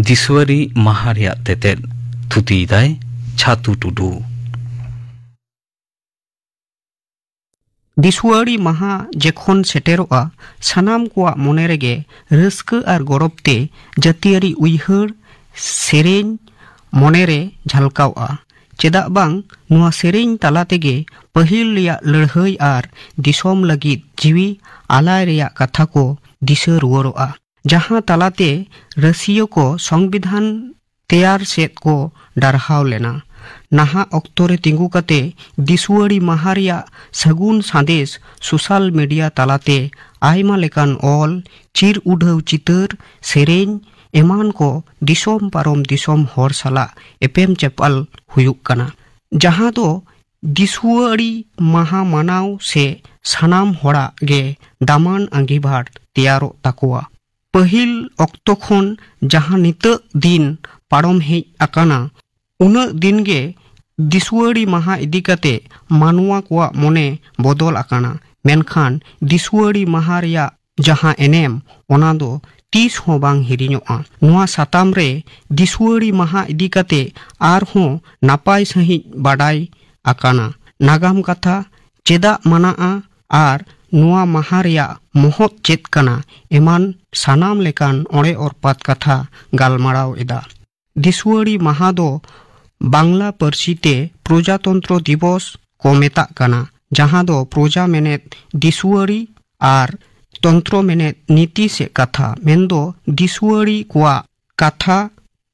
ᱫᱤᱥᱣᱟᱹᱨᱤ ᱢᱟᱦᱟ ᱨᱮᱭᱟᱜ ᱛᱮᱛᱮᱫ᱾ ᱛᱷᱩᱛᱤᱭᱮᱫᱟᱭ ᱪᱷᱟᱛᱩ ᱴᱩᱰᱩ᱾ ᱫᱤᱥᱣᱟᱹᱲᱤ ᱢᱟᱦᱟ ᱡᱮᱠᱷᱚᱱ ᱥᱮᱴᱮᱨᱚᱜᱼᱟ, ᱥᱟᱱᱟᱢ ᱠᱚᱣᱟᱜ ᱢᱚᱱᱮ ᱨᱮᱜᱮ ᱨᱟᱹᱥᱠᱟᱹ ᱟᱨ ᱜᱚᱨᱚᱵᱽ ᱛᱮ ᱡᱟᱹᱛᱤᱭᱟᱹᱨᱤ ᱩᱭᱦᱟᱹᱨ ᱥᱮᱨᱮᱧ ᱢᱚᱱᱮᱨᱮ ᱡᱷᱟᱞᱠᱟᱣᱜᱼᱟ᱾ ᱪᱮᱫᱟᱜ ᱵᱟᱝ, ᱱᱚᱣᱟ ᱥᱮᱨᱮᱧ ᱛᱟᱞᱟ ᱛᱮᱜᱮ ᱯᱟᱹᱦᱤᱞ ᱨᱮᱭᱟᱜ ᱞᱟᱹᱲᱦᱟᱹᱭ ᱟᱨ ᱫᱤᱥᱚᱢ ᱞᱟᱹᱜᱤᱫ ᱡᱤᱣᱤ ᱟᱞᱟᱭ ᱨᱮᱭᱟᱜ ᱠᱟᱛᱷᱟ ᱠᱚ ᱫᱤᱥᱟᱹ ᱨᱩᱣᱟᱹᱲᱚᱜᱼᱟ, ᱡᱟᱦᱟᱸ ᱛᱟᱞᱟᱛᱮ ᱨᱟᱹᱥᱤᱭᱟᱹ ᱠᱚ ᱥᱚᱝᱵᱤᱫᱷᱟᱱ ᱛᱮᱭᱟᱨ ᱥᱮᱫ ᱠᱚ ᱰᱟᱨᱦᱟᱣ ᱞᱮᱱᱟ᱾ ᱱᱟᱦᱟᱜ ᱚᱠᱛᱚ ᱨᱮ ᱛᱤᱸᱜᱩ ᱠᱟᱛᱮ ᱫᱤᱥᱣᱟᱹᱲᱤ ᱢᱟᱦᱟ ᱨᱮᱭᱟᱜ ᱥᱟᱹᱜᱩᱱ ᱥᱟᱸᱫᱮᱥ ᱥᱳᱥᱟᱞ ᱢᱤᱰᱤᱭᱟ ᱛᱟᱞᱟᱛᱮ ᱟᱭᱢᱟ ᱞᱮᱠᱟᱱ ᱚᱞ, ᱪᱤᱨ ᱩᱰᱷᱟᱹᱣ ᱪᱤᱛᱟᱹᱨ, ᱥᱮᱨᱮᱧ ᱮᱢᱟᱱ ᱠᱚ ᱫᱤᱥᱚᱢ ᱯᱟᱨᱚᱢ ᱫᱤᱥᱚᱢ ᱦᱚᱲ ᱥᱟᱞᱟᱜ ᱮᱯᱮᱢ ᱪᱟᱯᱟᱞ ᱦᱩᱭᱩᱜ ᱠᱟᱱᱟ, ᱡᱟᱦᱟᱸ ᱫᱚ ᱫᱤᱥᱣᱟᱹᱲᱤ ᱢᱟᱦᱟ ᱢᱟᱱᱟᱣ ᱥᱮ ᱥᱟᱱᱟᱢ ᱦᱚᱲᱟᱜ ᱜᱮ ᱫᱟᱢᱟᱱ ᱟᱸᱜᱤᱵᱷᱟᱨ ᱛᱮᱭᱟᱨᱚᱜ ᱛᱟᱠᱚᱣᱟ᱾ ᱯᱟᱹᱦᱤᱞ ᱚᱠᱛᱚ ᱠᱷᱚᱱ ᱡᱟᱦᱟᱸ ᱱᱤᱛᱟᱹᱜ ᱫᱤᱱ ᱯᱟᱨᱚᱢ ᱦᱮᱡ ᱟᱠᱟᱱᱟ, ᱩᱱᱟᱹᱜ ᱫᱤᱱ ᱜᱮ ᱫᱤᱥᱣᱟᱹᱲᱤ ᱢᱟᱦᱟ ᱤᱫᱤ ᱠᱟᱛᱮ ᱢᱟᱱᱣᱟ ᱠᱚᱣᱟᱜ ᱢᱚᱱᱮ ᱵᱚᱫᱚᱞ ᱟᱠᱟᱱᱟ᱾ ᱢᱮᱱᱠᱷᱟᱱ ᱫᱤᱥᱣᱟᱹᱲᱤ ᱢᱟᱦᱟ ᱨᱮᱭᱟᱜ ᱡᱟᱦᱟᱸ ᱮᱱᱮᱢ, ᱚᱱᱟ ᱫᱚ ᱛᱤᱥ ᱦᱚᱸ ᱵᱟᱝ ᱦᱤᱲᱤᱧᱚᱜᱼᱟ᱾ ᱱᱚᱣᱟ ᱥᱟᱛᱟᱢ ᱨᱮ ᱫᱤᱥᱣᱟᱹᱲᱤ ᱢᱟᱦᱟ ᱤᱫᱤ ᱠᱟᱛᱮ ᱟᱨᱦᱚᱸ ᱱᱟᱯᱟᱭ ᱥᱟᱺᱦᱤᱡ ᱵᱟᱰᱟᱭ ᱟᱠᱟᱱᱟ᱾ ᱱᱟᱜᱟᱢ ᱠᱟᱛᱷᱟ, ᱪᱮᱫᱟᱜ ᱢᱟᱱᱟᱜᱼᱟ ᱟᱨ ᱱᱚᱣᱟ ᱢᱟᱦᱟ ᱨᱮᱭᱟᱜ ᱢᱚᱦᱚᱛ ᱪᱮᱫ ᱠᱟᱱᱟ, ᱮᱢᱟᱱ ᱥᱟᱱᱟᱢ ᱞᱮᱠᱟᱱ ᱚᱲᱮ ᱚᱨᱯᱟᱛ ᱠᱟᱛᱷᱟ ᱜᱟᱞᱢᱟᱨᱟᱣ ᱮᱫᱟ᱾ ᱫᱤᱥᱣᱟᱹᱲᱤ ᱢᱟᱦᱟ ᱫᱚ ᱵᱟᱝᱞᱟ ᱯᱟᱹᱨᱥᱤ ᱛᱮ ᱯᱨᱚᱡᱟᱛᱚᱱᱛᱨᱚ ᱫᱤᱵᱚᱥ ᱠᱚ ᱢᱮᱛᱟᱜ ᱠᱟᱱᱟ, ᱡᱟᱦᱟᱸ ᱫᱚ ᱯᱨᱚᱡᱟ ᱢᱮᱱᱮᱫ ᱫᱤᱥᱣᱟᱹᱲᱤ ᱟᱨ ᱛᱚᱱᱛᱨᱚ ᱢᱮᱱᱮᱫ ᱱᱤᱛᱤ ᱥᱮ ᱠᱟᱛᱷᱟ, ᱢᱮᱱᱫᱚ ᱫᱤᱥᱣᱟᱹᱲᱤ ᱠᱚᱣᱟᱜ ᱠᱟᱛᱷᱟ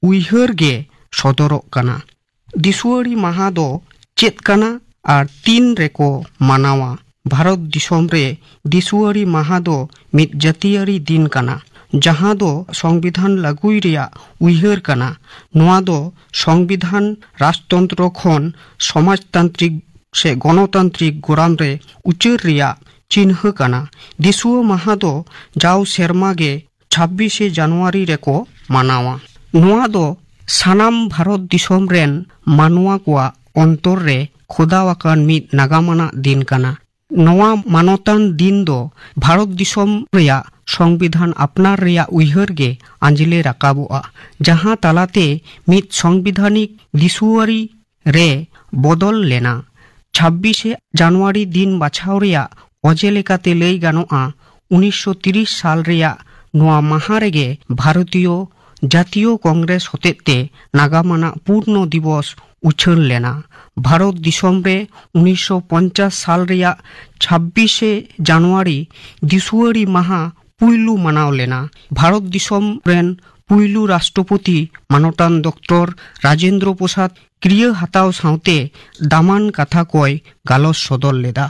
ᱩᱭᱦᱟᱹᱨ ᱜᱮ ᱥᱚᱫᱚᱨᱚᱜ ᱠᱟᱱᱟ᱾ ᱫᱤᱥᱣᱟᱹᱲᱤ ᱢᱟᱦᱟ ᱫᱚ ᱪᱮᱫ ᱠᱟᱱᱟ ᱟᱨ ᱛᱤᱱ ᱨᱮᱠᱚ ᱢᱟᱱᱟᱣᱟ? ᱵᱷᱟᱨᱚᱛ ᱫᱤᱥᱚᱢ ᱨᱮ ᱫᱤᱥᱣᱟᱹᱲᱤ ᱢᱟᱦᱟ ᱫᱚ ᱢᱤᱫ ᱡᱟᱹᱛᱤᱭᱟᱹᱨᱤ ᱫᱤᱱ ᱠᱟᱱᱟ, ᱡᱟᱦᱟᱸ ᱫᱚ ᱥᱚᱝᱵᱤᱫᱷᱟᱱ ᱞᱟᱹᱜᱩᱭ ᱨᱮᱭᱟᱜ ᱩᱭᱦᱟᱹᱨ ᱠᱟᱱᱟ᱾ ᱱᱚᱣᱟ ᱫᱚ ᱥᱚᱝᱵᱤᱫᱷᱟᱱ, ᱨᱟᱡᱽᱛᱚᱱᱛᱨᱚ ᱠᱷᱚᱱ ᱥᱚᱢᱟᱡᱽᱛᱟᱱᱛᱨᱤᱠ ᱥᱮ ᱜᱚᱱᱚᱛᱟᱱᱛᱨᱤᱠ ᱜᱚᱨᱟᱢ ᱨᱮ ᱩᱪᱟᱹᱲ ᱨᱮᱭᱟᱜ ᱪᱤᱱᱦᱟᱹ ᱠᱟᱱᱟ᱾ ᱫᱤᱥᱣᱟᱹ ᱢᱟᱦᱟ ᱫᱚ ᱡᱟᱣ ᱥᱮᱨᱢᱟ ᱜᱮ ᱪᱷᱟᱵᱵᱤᱥᱮ ᱡᱟᱱᱩᱣᱟᱨᱤ ᱨᱮᱠᱚ ᱢᱟᱱᱟᱣᱟ᱾ ᱱᱚᱣᱟ ᱫᱚ ᱥᱟᱱᱟᱢ ᱵᱷᱟᱨᱚᱛ ᱫᱤᱥᱚᱢ ᱨᱮᱱ ᱢᱟᱱᱣᱟ ᱠᱚᱣᱟᱜ ᱚᱱᱛᱚᱨ ᱨᱮ ᱠᱷᱚᱫᱟᱣ ᱟᱠᱟᱱ ᱢᱤᱫ ᱱᱟᱜᱟᱢ ᱟᱱᱟᱜ ᱫᱤᱱ ᱠᱟᱱᱟ᱾ ᱱᱚᱣᱟ ᱢᱟᱱᱚᱛᱟᱱ ᱫᱤᱱ ᱫᱚ ᱵᱷᱟᱨᱚᱛ ᱫᱤᱥᱚᱢ ᱨᱮᱭᱟᱜ ᱥᱚᱝᱵᱤᱫᱷᱟᱱ ᱟᱯᱱᱟᱨ ᱨᱮᱭᱟᱜ ᱩᱭᱦᱟᱹᱨ ᱜᱮ ᱟᱸᱡᱽᱞᱮ ᱨᱟᱠᱟᱵᱚᱜᱼᱟ, ᱡᱟᱦᱟᱸ ᱛᱟᱞᱟᱛᱮ ᱢᱤᱫ ᱥᱚᱝᱵᱤᱫᱷᱟᱱᱤᱠ ᱫᱤᱥᱩᱣᱟᱹᱨᱤ ᱨᱮ ᱵᱚᱫᱚᱞ ᱞᱮᱱᱟ᱾ ᱪᱷᱟᱵᱵᱤᱥᱮ ᱡᱟᱱᱩᱣᱟᱨᱤ ᱫᱤᱱ ᱵᱟᱪᱷᱟᱣ ᱨᱮᱭᱟᱜ ᱚᱡᱮ ᱞᱮᱠᱟᱛᱮ ᱞᱟᱹᱭ ᱜᱟᱱᱚᱜᱼᱟ, ᱩᱱᱤᱥᱥᱚ ᱛᱤᱨᱤᱥ ᱥᱟᱞ ᱨᱮᱭᱟᱜ ᱱᱚᱣᱟ ᱢᱟᱦᱟ ᱨᱮᱜᱮ ᱵᱷᱟᱨᱚᱛᱤᱭᱚ ᱡᱟᱛᱤᱭᱚ ᱠᱚᱝᱜᱨᱮᱥ ᱦᱚᱛᱮᱛᱮ ᱱᱟᱜᱟᱢ ᱟᱱᱟᱜ ᱯᱩᱨᱱᱚ ᱫᱤᱵᱚᱥ ᱩᱪᱷᱟᱹᱱ ᱞᱮᱱᱟ᱾ ᱵᱷᱟᱨᱚᱛ ᱫᱤᱥᱚᱢ ᱨᱮ ᱩᱱᱤᱥᱥᱚ ᱯᱚᱧᱪᱟᱥ ᱥᱟᱞ ᱨᱮᱭᱟᱜ ᱪᱷᱟᱵᱵᱤᱥᱮ ᱡᱟᱱᱩᱣᱟᱨᱤ ᱫᱤᱥᱩᱣᱟᱹᱨᱤ ᱢᱟᱦᱟ ᱯᱩᱭᱞᱩ ᱢᱟᱱᱟᱣ ᱞᱮᱱᱟ᱾ ᱵᱷᱟᱨᱚᱛ ᱫᱤᱥᱚᱢ ᱨᱮᱱ ᱯᱩᱭᱞᱩ ᱨᱟᱥᱴᱨᱚᱯᱚᱛᱤ ᱢᱟᱱᱚᱛᱟᱱ ᱰᱚᱠᱴᱚᱨ ᱨᱟᱡᱮᱱᱫᱨᱚ ᱯᱨᱚᱥᱟᱫᱽ ᱠᱨᱤᱭᱟᱹ ᱦᱟᱛᱟᱣ ᱥᱟᱶᱛᱮ ᱫᱟᱢᱟᱱ ᱠᱟᱛᱷᱟ ᱠᱚᱭ ᱜᱟᱞᱚᱪ ᱥᱚᱫᱚᱨ ᱞᱮᱫᱟ᱾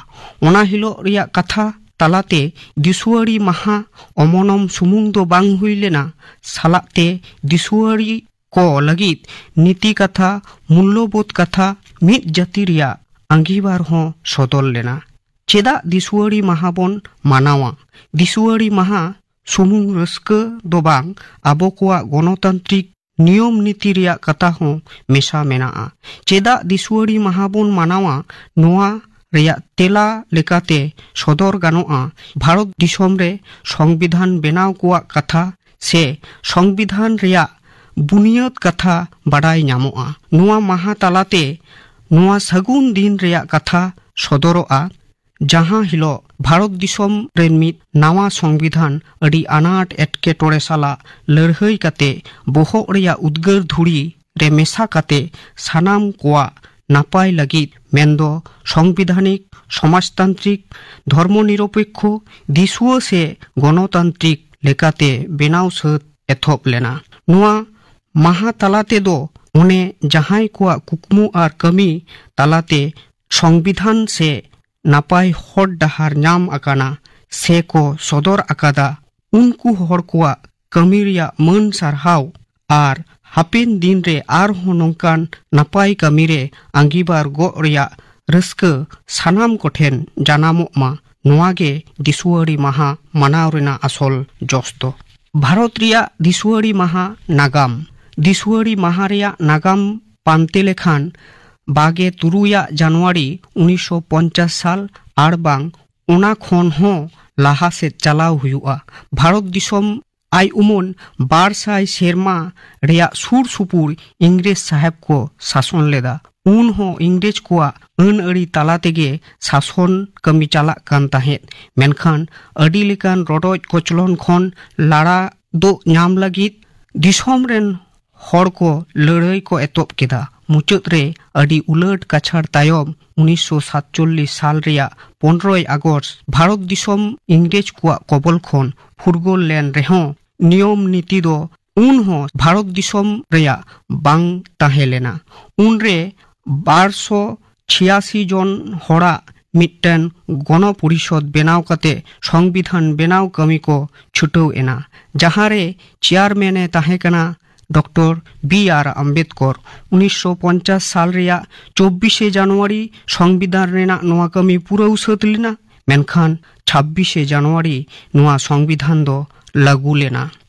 ᱚᱱᱟ ᱦᱤᱞᱚᱜ ᱨᱮᱭᱟᱜ ᱠᱟᱛᱷᱟ ᱛᱟᱞᱟᱛᱮ ᱫᱤᱥᱩᱣᱟᱹᱨᱤ ᱢᱟᱦᱟ ᱚᱢᱚᱱᱚᱢ ᱥᱩᱢᱩᱝ ᱫᱚ ᱵᱟᱝ ᱦᱩᱭ ᱞᱮᱱᱟ, ᱥᱟᱞᱟᱜ ᱛᱮ ᱫᱤᱥᱩᱣᱟᱹᱨᱤ ᱠᱚ ᱞᱟᱹᱜᱤᱫ ᱱᱤᱛᱤ ᱠᱟᱛᱷᱟ, ᱢᱩᱞᱞᱚᱵᱳᱫᱷ ᱠᱟᱛᱷᱟ, ᱢᱤᱫ ᱡᱟᱹᱛᱤ ᱨᱮᱭᱟᱜ ᱟᱸᱜᱤᱵᱷᱟᱨ ᱦᱚᱸ ᱥᱚᱫᱚᱨ ᱞᱮᱱᱟ᱾ ᱪᱮᱫᱟᱜ ᱫᱤᱥᱩᱣᱟᱹᱨᱤ ᱢᱟᱦᱟ ᱵᱚᱱ ᱢᱟᱱᱟᱣᱟ? ᱫᱤᱥᱩᱣᱟᱹᱨᱤ ᱢᱟᱦᱟ ᱥᱩᱢᱩᱝ ᱨᱟᱹᱥᱠᱟᱹ ᱫᱚ ᱵᱟᱝ, ᱟᱵᱚ ᱠᱚᱣᱟᱜ ᱜᱚᱱᱚᱛᱟᱱᱛᱨᱤᱠ ᱱᱤᱭᱚᱢ ᱱᱤᱛᱤ ᱨᱮᱭᱟᱜ ᱠᱟᱛᱷᱟ ᱦᱚᱸ ᱢᱮᱥᱟ ᱢᱮᱱᱟᱜᱼᱟ᱾ ᱪᱮᱫᱟᱜ ᱫᱤᱥᱩᱣᱟᱹᱨᱤ ᱢᱟᱦᱟ ᱵᱚᱱ ᱢᱟᱱᱟᱣᱟ? ᱱᱚᱣᱟ ᱨᱮᱭᱟᱜ ᱛᱮᱞᱟ ᱞᱮᱠᱟᱛᱮ ᱥᱚᱫᱚᱨ ᱜᱟᱱᱚᱜᱼᱟ, ᱵᱷᱟᱨᱚᱛ ᱫᱤᱥᱚᱢ ᱨᱮ ᱥᱚᱝᱵᱤᱫᱷᱟᱱ ᱵᱮᱱᱟᱣ ᱠᱚᱣᱟᱜ ᱠᱟᱛᱷᱟ ᱥᱮ ᱥᱚᱝᱵᱤᱫᱷᱟᱱ ᱨᱮᱭᱟᱜ ᱵᱩᱱᱤᱭᱟᱹᱫ ᱠᱟᱛᱷᱟ ᱵᱟᱰᱟᱭ ᱧᱟᱢᱚᱜᱼᱟ᱾ ᱱᱚᱣᱟ ᱢᱟᱦᱟ ᱛᱟᱞᱟᱛᱮ ᱱᱚᱣᱟ ᱥᱟᱹᱜᱩᱱ ᱫᱤᱱ ᱨᱮᱭᱟᱜ ᱠᱟᱛᱷᱟ ᱥᱚᱫᱚᱨᱚᱜᱼᱟ, ᱡᱟᱦᱟᱸ ᱦᱤᱞᱚᱜ ᱵᱷᱟᱨᱚᱛ ᱫᱤᱥᱚᱢ ᱨᱮᱱ ᱢᱤᱫ ᱱᱟᱣᱟ ᱥᱚᱝᱵᱤᱫᱷᱟᱱ ᱟᱹᱰᱤ ᱟᱱᱟᱴ ᱮᱴᱠᱮᱴᱚᱬᱮ ᱥᱟᱞᱟᱜ ᱞᱟᱹᱲᱦᱟᱹᱭ ᱠᱟᱛᱮ ᱵᱚᱦᱚᱜ ᱨᱮᱭᱟᱜ ᱩᱫᱽᱜᱟᱹᱨ ᱫᱷᱩᱲᱤ ᱨᱮ ᱢᱮᱥᱟ ᱠᱟᱛᱮ ᱥᱟᱱᱟᱢ ᱠᱚᱣᱟᱜ ᱱᱟᱯᱟᱭ ᱞᱟᱹᱜᱤᱫ, ᱢᱮᱱᱫᱚ ᱥᱚᱝᱵᱤᱫᱷᱟᱱᱤᱠ, ᱥᱚᱢᱟᱡᱽᱛᱟᱱᱛᱨᱤᱠ, ᱫᱷᱚᱨᱢᱚ ᱱᱤᱨᱚᱯᱮᱠᱠᱷᱚ, ᱫᱤᱥᱩᱣᱟᱹ ᱥᱮ ᱜᱚᱱᱚᱛᱟᱱᱛᱨᱤᱠ ᱞᱮᱠᱟᱛᱮ ᱵᱮᱱᱟᱣ ᱥᱟᱹᱛ ᱮᱛᱚᱦᱚᱵ ᱞᱮᱱᱟ᱾ ᱱᱚᱣᱟ ᱢᱟᱦᱟ ᱛᱟᱞᱟ ᱛᱮᱫᱚ ᱚᱱᱮ ᱡᱟᱦᱟᱸᱭ ᱠᱚᱣᱟᱜ ᱠᱩᱠᱢᱩ ᱟᱨ ᱠᱟᱹᱢᱤ ᱛᱟᱞᱟᱛᱮ ᱥᱚᱝᱵᱤᱫᱷᱟᱱ ᱥᱮ ᱱᱟᱯᱟᱭ ᱦᱚᱨ ᱰᱟᱦᱟᱨ ᱧᱟᱢ ᱟᱠᱟᱱᱟ ᱥᱮ ᱠᱚ ᱥᱚᱫᱚᱨ ᱟᱠᱟᱫᱟ, ᱩᱱᱠᱩ ᱦᱚᱲ ᱠᱚᱣᱟᱜ ᱠᱟᱹᱢᱤ ᱨᱮᱭᱟᱜ ᱢᱟᱹᱱ ᱥᱟᱨᱦᱟᱣ ᱟᱨ ᱦᱟᱯᱮᱱ ᱫᱤᱱ ᱨᱮ ᱟᱨᱦᱚᱸ ᱱᱚᱝᱠᱟᱱ ᱱᱟᱯᱟᱭ ᱠᱟᱹᱢᱤ ᱨᱮ ᱟᱸᱜᱤᱵᱟᱨ ᱜᱚᱜ ᱨᱮᱭᱟᱜ ᱨᱟᱹᱥᱠᱟᱹ ᱥᱟᱱᱟᱢ ᱠᱚᱴᱷᱮᱱ ᱡᱟᱱᱟᱢᱚᱜ ᱢᱟ, ᱱᱚᱣᱟ ᱜᱮ ᱫᱤᱥᱩᱣᱟᱹᱲᱤ ᱢᱟᱦᱟ ᱢᱟᱱᱟᱣ ᱨᱮᱱᱟᱜ ᱟᱥᱚᱞ ᱡᱚᱥ ᱫᱚ᱾ ᱵᱷᱟᱨᱚᱛ ᱨᱮᱭᱟᱜ ᱫᱤᱥᱩᱣᱟᱹᱲᱤ ᱢᱟᱦᱟ ᱱᱟᱜᱟᱢ᱾ ᱫᱤᱥᱩᱣᱟᱹᱲᱤ ᱢᱟᱦᱟ ᱨᱮᱭᱟᱜ ᱱᱟᱜᱟᱢ ᱯᱟᱱᱛᱮ ᱞᱮᱠᱷᱟᱱ, ᱵᱟᱜᱮ ᱛᱩᱨᱩᱭᱟᱜ ᱡᱟᱱᱩᱣᱟᱨᱤ ᱩᱱᱤᱥᱥᱚ ᱯᱚᱧᱪᱟᱥ ᱥᱟᱞ ᱟᱨ ᱵᱟᱝ ᱚᱱᱟ ᱠᱷᱚᱱ ᱦᱚᱸ ᱞᱟᱦᱟ ᱥᱮᱫ ᱪᱟᱞᱟᱣ ᱦᱩᱭᱩᱜᱼᱟ᱾ ᱵᱷᱟᱨᱚᱛ ᱫᱤᱥᱚᱢ ᱟᱭ ᱩᱢᱟᱹᱱ ᱵᱟᱨ ᱥᱟᱭ ᱥᱮᱨᱢᱟ ᱨᱮᱭᱟᱜ ᱥᱩᱨ ᱥᱩᱯᱩᱨ ᱤᱝᱨᱮᱡᱽ ᱥᱟᱦᱮᱵᱽ ᱠᱚ ᱥᱟᱥᱚᱱ ᱞᱮᱫᱟ᱾ ᱩᱱ ᱦᱚᱸ ᱤᱝᱨᱮᱡᱽ ᱠᱚᱣᱟᱜ ᱟᱹᱱ ᱟᱹᱨᱤ ᱛᱟᱞᱟ ᱛᱮᱜᱮ ᱥᱟᱥᱚᱱ ᱠᱟᱹᱢᱤ ᱪᱟᱞᱟᱜ ᱠᱟᱱ ᱛᱟᱦᱮᱸᱫ᱾ ᱢᱮᱱᱠᱷᱟᱱ ᱟᱹᱰᱤ ᱞᱮᱠᱟᱱ ᱨᱚᱰᱚᱡ ᱠᱚᱪᱞᱚᱱ ᱠᱷᱚᱱ ᱞᱟᱲᱟ ᱫᱳᱜ ᱧᱟᱢ ᱞᱟᱹᱜᱤᱫ ᱫᱤᱥᱚᱢ ᱨᱮᱱ ᱦᱚᱲ ᱠᱚ ᱞᱟᱹᱲᱦᱟᱹᱭ ᱠᱚ ᱮᱛᱚᱦᱚᱵ ᱠᱮᱫᱟ᱾ ᱢᱩᱪᱟᱹᱫ ᱨᱮ ᱟᱹᱰᱤ ᱩᱞᱟᱹᱴ ᱠᱟᱪᱷᱟᱲ ᱛᱟᱭᱚᱢ ᱩᱱᱤᱥᱥᱚ ᱥᱟᱛᱪᱚᱞᱞᱤᱥ ᱥᱟᱞ ᱨᱮᱭᱟᱜ ᱯᱚᱱᱨᱚᱭ ᱟᱜᱚᱥᱴ ᱵᱷᱟᱨᱚᱛ ᱫᱤᱥᱚᱢ ᱤᱝᱨᱮᱡᱽ ᱠᱚᱣᱟᱜ ᱠᱚᱵᱚᱞ ᱠᱷᱚᱱ ᱯᱷᱩᱨᱜᱟᱹᱞ ᱞᱮᱱ ᱨᱮᱦᱚᱸ ᱱᱤᱭᱚᱢ ᱱᱤᱛᱤ ᱫᱚ ᱩᱱ ᱦᱚᱸ ᱵᱷᱟᱨᱚᱛ ᱫᱤᱥᱚᱢ ᱨᱮᱭᱟᱜ ᱵᱟᱝ ᱛᱟᱦᱮᱸ ᱞᱮᱱᱟ᱾ ᱩᱱᱨᱮ ᱵᱟᱨᱥᱚ ᱪᱷᱤᱭᱟᱥᱤ ᱡᱚᱱ ᱦᱚᱲᱟᱜ ᱢᱤᱫᱴᱮᱱ ᱜᱚᱱᱚ ᱯᱚᱨᱤᱥᱚᱫ ᱵᱮᱱᱟᱣ ᱠᱟᱛᱮ ᱥᱚᱝᱵᱤᱫᱷᱟᱱ ᱵᱮᱱᱟᱣ ᱠᱟᱹᱢᱤ ᱠᱚ ᱪᱷᱩᱴᱟᱹᱣ ᱮᱱᱟ, ᱡᱟᱦᱟᱸ ᱨᱮ ᱪᱮᱭᱟᱨᱢᱮᱱ ᱮ ᱛᱟᱦᱮᱸ ᱠᱟᱱᱟ ᱰᱚᱠᱴᱚᱨ ᱵᱤ ᱟᱨ ᱟᱢᱵᱮᱫᱠᱚᱨ᱾ ᱩᱱᱤᱥᱥᱚ ᱯᱚᱧᱪᱟᱥ ᱥᱟᱞ ᱨᱮᱭᱟᱜ ᱪᱚᱵᱵᱤᱥᱮ ᱡᱟᱱᱩᱣᱟᱨᱤ ᱥᱚᱝᱵᱤᱫᱷᱟᱱ ᱨᱮᱱᱟᱜ ᱱᱚᱣᱟ ᱠᱟᱹᱢᱤ ᱯᱩᱨᱟᱹᱣ ᱥᱟᱹᱛ ᱞᱮᱱᱟ, ᱢᱮᱱᱠᱷᱟᱱ ᱪᱷᱟᱵᱵᱤᱥᱮ ᱡᱟᱱᱩᱣᱟᱨᱤ ᱱᱚᱣᱟ ᱥᱚᱝᱵᱤᱫᱷᱟᱱ ᱫᱚ ᱞᱟᱹᱜᱩ ᱞᱮᱱᱟ᱾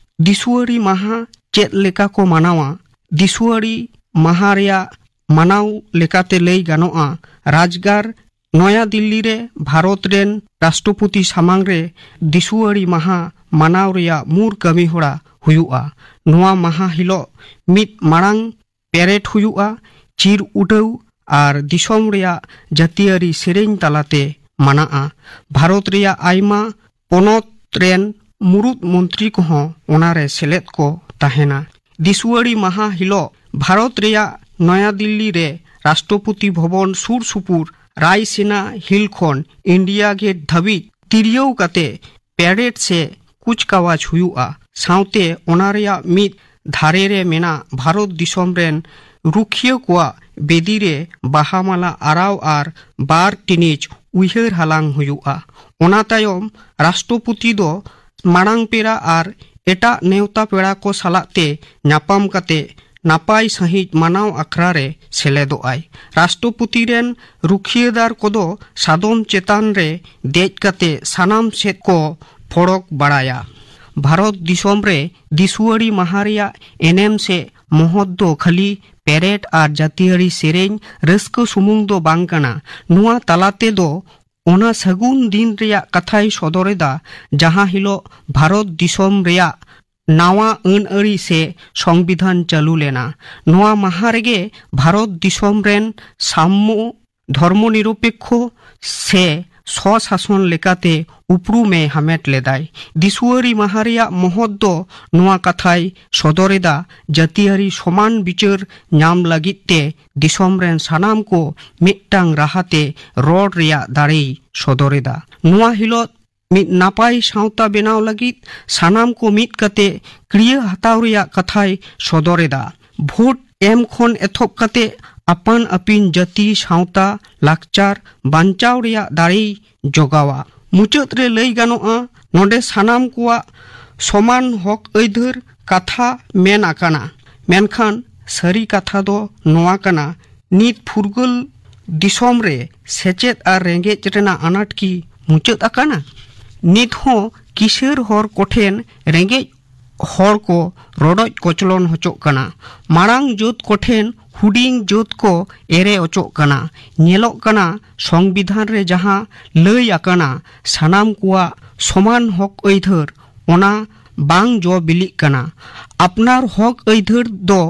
ᱫᱤᱥᱩᱣᱟᱹᱲᱤ ᱢᱟᱦᱟ ᱪᱮᱫ ᱞᱮᱠᱟ ᱠᱚ ᱢᱟᱱᱟᱣᱟ? ᱫᱤᱥᱩᱣᱟᱹᱲᱤ ᱢᱟᱦᱟ ᱨᱮᱭᱟᱜ ᱢᱟᱱᱟᱣ ᱞᱮᱠᱟᱛᱮ ᱞᱟᱹᱭ ᱜᱟᱱᱚᱜᱼᱟ, ᱨᱟᱡᱽᱜᱟᱲ ᱱᱚᱭᱟ ᱫᱤᱞᱞᱤ ᱨᱮ ᱵᱷᱟᱨᱚᱛ ᱨᱮᱱ ᱨᱟᱥᱴᱨᱚᱯᱚᱛᱤ ᱥᱟᱢᱟᱝ ᱨᱮ ᱫᱤᱥᱩᱣᱟᱹᱲᱤ ᱢᱟᱦᱟ ᱢᱟᱱᱟᱣ ᱨᱮᱭᱟᱜ ᱢᱩᱨ ᱠᱟᱹᱢᱤ ᱦᱚᱨᱟ ᱦᱩᱭᱩᱜᱼᱟ᱾ ᱱᱚᱣᱟ ᱢᱟᱦᱟ ᱦᱤᱞᱳᱜ ᱢᱤᱫ ᱢᱟᱲᱟᱝ ᱯᱮᱨᱮᱰ ᱦᱩᱭᱩᱜᱼᱟ, ᱪᱤᱨ ᱩᱰᱟᱹᱣ ᱟᱨ ᱫᱤᱥᱚᱢ ᱨᱮᱭᱟᱜ ᱡᱟᱹᱛᱤᱭᱟᱹᱨᱤ ᱥᱮᱨᱮᱧ ᱛᱟᱞᱟᱛᱮ ᱢᱟᱱᱟᱜᱼᱟ᱾ ᱵᱷᱟᱨᱚᱛ ᱨᱮᱭᱟᱜ ᱟᱭᱢᱟ ᱯᱚᱱᱚᱛ ᱨᱮᱱ ᱢᱩᱲᱩᱫ ᱢᱚᱱᱛᱨᱤ ᱠᱚᱦᱚᱸ ᱚᱱᱟᱨᱮ ᱥᱮᱞᱮᱫ ᱠᱚ ᱛᱟᱦᱮᱱᱟ᱾ ᱫᱤᱥᱩᱣᱟᱹᱲᱤ ᱢᱟᱦᱟ ᱦᱤᱞᱳᱜ ᱵᱷᱟᱨᱚᱛ ᱨᱮᱭᱟᱜ ᱱᱚᱭᱟ ᱫᱤᱞᱞᱤ ᱨᱮ ᱨᱟᱥᱴᱨᱚᱯᱚᱛᱤ ᱵᱷᱚᱵᱚᱱ ᱥᱩᱨ ᱥᱩᱯᱩᱨ ᱨᱟᱭᱥᱤᱱᱟ ᱦᱤᱞ ᱠᱷᱚᱱ ᱤᱱᱰᱤᱭᱟ ᱜᱮᱴ ᱫᱷᱟᱹᱵᱤᱡ ᱛᱤᱨᱭᱟᱹᱣ ᱠᱟᱛᱮ ᱯᱮᱨᱮᱰ ᱥᱮ ᱠᱩᱪᱠᱟᱣᱟᱡᱽ ᱦᱩᱭᱩᱜᱼᱟ᱾ ᱥᱟᱶᱛᱮ ᱚᱱᱟ ᱨᱮᱭᱟᱜ ᱢᱤᱫ ᱫᱷᱟᱨᱮ ᱨᱮ ᱢᱮᱱᱟᱜ ᱵᱷᱟᱨᱚᱛ ᱫᱤᱥᱚᱢ ᱨᱮᱱ ᱨᱩᱠᱷᱤᱭᱟᱹ ᱠᱚᱣᱟᱜ ᱵᱮᱫᱤ ᱨᱮ ᱵᱟᱦᱟ ᱢᱟᱞᱟ ᱟᱨᱟᱣ ᱟᱨ ᱵᱟᱨ ᱴᱤᱱᱤᱡ ᱩᱭᱦᱟᱹᱨ ᱦᱟᱞᱟᱝ ᱦᱩᱭᱩᱜᱼᱟ᱾ ᱚᱱᱟ ᱛᱟᱭᱚᱢ ᱨᱟᱥᱴᱨᱚᱯᱚᱛᱤ ᱫᱚ ᱢᱟᱲᱟᱝ ᱯᱮᱲᱟ ᱟᱨ ᱮᱴᱟᱜ ᱱᱮᱣᱛᱟ ᱯᱮᱲᱟ ᱠᱚ ᱥᱟᱞᱟᱜ ᱛᱮ ᱧᱟᱯᱟᱢ ᱠᱟᱛᱮ ᱱᱟᱯᱟᱭ ᱥᱟᱺᱦᱤᱡ ᱢᱟᱱᱟᱣ ᱟᱠᱷᱲᱟ ᱨᱮ ᱥᱮᱞᱮᱫᱚᱜ ᱟᱭ᱾ ᱨᱟᱥᱴᱨᱚᱯᱚᱛᱤ ᱨᱮᱱ ᱨᱩᱠᱷᱤᱭᱟᱹᱫᱟᱨ ᱠᱚᱫᱚ ᱥᱟᱫᱚᱢ ᱪᱮᱛᱟᱱ ᱨᱮ ᱫᱮᱡ ᱠᱟᱛᱮ ᱥᱟᱱᱟᱢ ᱥᱮᱫ ᱠᱚ ᱯᱷᱚᱲᱚᱠ ᱵᱟᱲᱟᱭᱟ᱾ ᱵᱷᱟᱨᱚᱛ ᱫᱤᱥᱚᱢ ᱨᱮ ᱫᱤᱥᱩᱣᱟᱹᱲᱤ ᱢᱟᱦᱟ ᱨᱮᱭᱟᱜ ᱮᱱᱮᱢ ᱥᱮ ᱢᱚᱦᱚᱛ ᱫᱚ ᱠᱷᱟᱹᱞᱤ ᱯᱮᱨᱮᱰ ᱟᱨ ᱡᱟᱹᱛᱤᱭᱟᱹᱨᱤ ᱥᱮᱨᱮᱧ ᱨᱟᱹᱥᱠᱟᱹ ᱥᱩᱢᱩᱝ ᱫᱚ ᱵᱟᱝ ᱠᱟᱱᱟ᱾ ᱱᱚᱣᱟ ᱛᱟᱞᱟ ᱛᱮᱫᱚ ᱚᱱᱟ ᱥᱟᱹᱜᱩᱱ ᱫᱤᱱ ᱨᱮᱭᱟᱜ ᱠᱟᱛᱷᱟᱭ ᱥᱚᱫᱚᱨ ᱮᱫᱟ, ᱡᱟᱦᱟᱸ ᱦᱤᱞᱳᱜ ᱵᱷᱟᱨᱚᱛ ᱫᱤᱥᱚᱢ ᱨᱮᱭᱟᱜ ᱱᱟᱣᱟ ᱟᱹᱱ ᱟᱹᱨᱤ ᱥᱮ ᱥᱚᱝᱵᱤᱫᱷᱟᱱ ᱪᱟᱹᱞᱩ ᱞᱮᱱᱟ᱾ ᱱᱚᱣᱟ ᱢᱟᱦᱟ ᱨᱮᱜᱮ ᱵᱷᱟᱨᱚᱛ ᱫᱤᱥᱚᱢ ᱨᱮᱱ ᱥᱟᱢᱢᱚ, ᱫᱷᱚᱨᱢᱚ ᱱᱤᱨᱚᱯᱮᱠᱠᱷᱚ ᱥᱮ ᱥᱚᱥᱟᱥᱚᱱ ᱞᱮᱠᱟᱛᱮ ᱩᱯᱨᱩᱢ ᱮ ᱦᱟᱢᱮᱴ ᱞᱮᱫᱟᱭ᱾ ᱫᱤᱥᱩᱣᱟᱹᱨᱤ ᱢᱟᱦᱟ ᱨᱮᱭᱟᱜ ᱢᱚᱦᱚᱛ ᱫᱚ ᱱᱚᱣᱟ ᱠᱟᱛᱷᱟᱭ ᱥᱚᱫᱚᱨ ᱮᱫᱟ, ᱡᱟᱹᱛᱤᱭᱟᱹᱨᱤ ᱥᱚᱢᱟᱱ ᱵᱤᱪᱟᱹᱨ ᱧᱟᱢ ᱞᱟᱹᱜᱤᱫ ᱛᱮ ᱫᱤᱥᱚᱢ ᱨᱮᱱ ᱥᱟᱱᱟᱢ ᱠᱚ ᱢᱤᱫᱴᱟᱝ ᱨᱟᱦᱟ ᱛᱮ ᱨᱚᱲ ᱨᱮᱭᱟᱜ ᱫᱟᱲᱮᱭ ᱥᱚᱫᱚᱨ ᱮᱫᱟ᱾ ᱱᱚᱣᱟ ᱦᱤᱞᱳᱜ ᱢᱤᱫ ᱱᱟᱯᱟᱭ ᱥᱟᱶᱛᱟ ᱵᱮᱱᱟᱣ ᱞᱟᱹᱜᱤᱫ ᱥᱟᱱᱟᱢ ᱠᱚ ᱢᱤᱫ ᱠᱟᱛᱮ ᱠᱨᱤᱭᱟᱹ ᱦᱟᱛᱟᱣ ᱨᱮᱭᱟᱜ ᱠᱟᱛᱷᱟᱭ ᱥᱚᱫᱚᱨ ᱮᱫᱟ᱾ ᱵᱷᱳᱴ ᱮᱢ ᱠᱷᱚᱱ ᱮᱛᱚᱦᱚᱵ ᱠᱟᱛᱮ ᱟᱯᱟᱱ ᱟᱹᱯᱤᱱ ᱡᱟᱹᱛᱤ, ᱥᱟᱶᱛᱟ, ᱞᱟᱠᱪᱟᱨ ᱵᱟᱧᱪᱟᱣ ᱨᱮᱭᱟᱜ ᱫᱟᱲᱮᱭ ᱡᱚᱜᱟᱣᱟ᱾ ᱢᱩᱪᱟᱹᱫ ᱨᱮ ᱞᱟᱹᱭ ᱜᱟᱱᱚᱜᱼᱟ, ᱱᱚᱰᱮ ᱥᱟᱱᱟᱢ ᱠᱚᱣᱟᱜ ᱥᱚᱢᱟᱱ ᱦᱚᱠ ᱟᱹᱭᱫᱟᱹᱨ ᱠᱟᱛᱷᱟ ᱢᱮᱱ ᱟᱠᱟᱱᱟ, ᱢᱮᱱᱠᱷᱟᱱ ᱥᱟᱹᱨᱤ ᱠᱟᱛᱷᱟ ᱫᱚ ᱱᱚᱣᱟ ᱠᱟᱱᱟ, ᱱᱤᱛ ᱯᱷᱩᱨᱜᱟᱹᱞ ᱫᱤᱥᱚᱢ ᱨᱮ ᱥᱮᱪᱮᱫ ᱟᱨ ᱨᱮᱸᱜᱮᱡ ᱨᱮᱱᱟᱜ ᱟᱱᱟᱴ ᱠᱤ ᱢᱩᱪᱟᱹᱫ ᱟᱠᱟᱱᱟ? ᱱᱤᱛ ᱦᱚᱸ ᱠᱤᱥᱟᱹᱬ ᱦᱚᱲ ᱠᱚᱴᱷᱮᱱ ᱨᱮᱸᱜᱮᱡ ᱦᱚᱲ ᱠᱚ ᱨᱚᱰᱚᱡ ᱠᱚᱪᱞᱚᱱ ᱦᱚᱪᱚᱜ ᱠᱟᱱᱟ᱾ ᱢᱟᱲᱟᱝ ᱡᱟᱹᱛ ᱠᱚᱴᱷᱮᱱ ᱦᱩᱰᱤᱧ ᱡᱟᱹᱛ ᱠᱚ ᱮᱲᱮ ᱚᱪᱚᱜ ᱠᱟᱱᱟ᱾ ᱧᱮᱞᱚᱜ ᱠᱟᱱᱟ, ᱥᱚᱝᱵᱤᱫᱷᱟᱱ ᱨᱮ ᱡᱟᱦᱟᱸ ᱞᱟᱹᱭ ᱟᱠᱟᱱᱟ, ᱥᱟᱱᱟᱢ ᱠᱚᱣᱟᱜ ᱥᱚᱢᱟᱱ ᱦᱚᱠ ᱟᱹᱭᱫᱟᱹᱨ, ᱚᱱᱟ ᱵᱟᱝ ᱡᱚ ᱵᱤᱞᱤᱜ ᱠᱟᱱᱟ᱾ ᱟᱯᱱᱟᱨ ᱦᱚᱠ ᱟᱹᱭᱫᱟᱹᱨ ᱫᱚ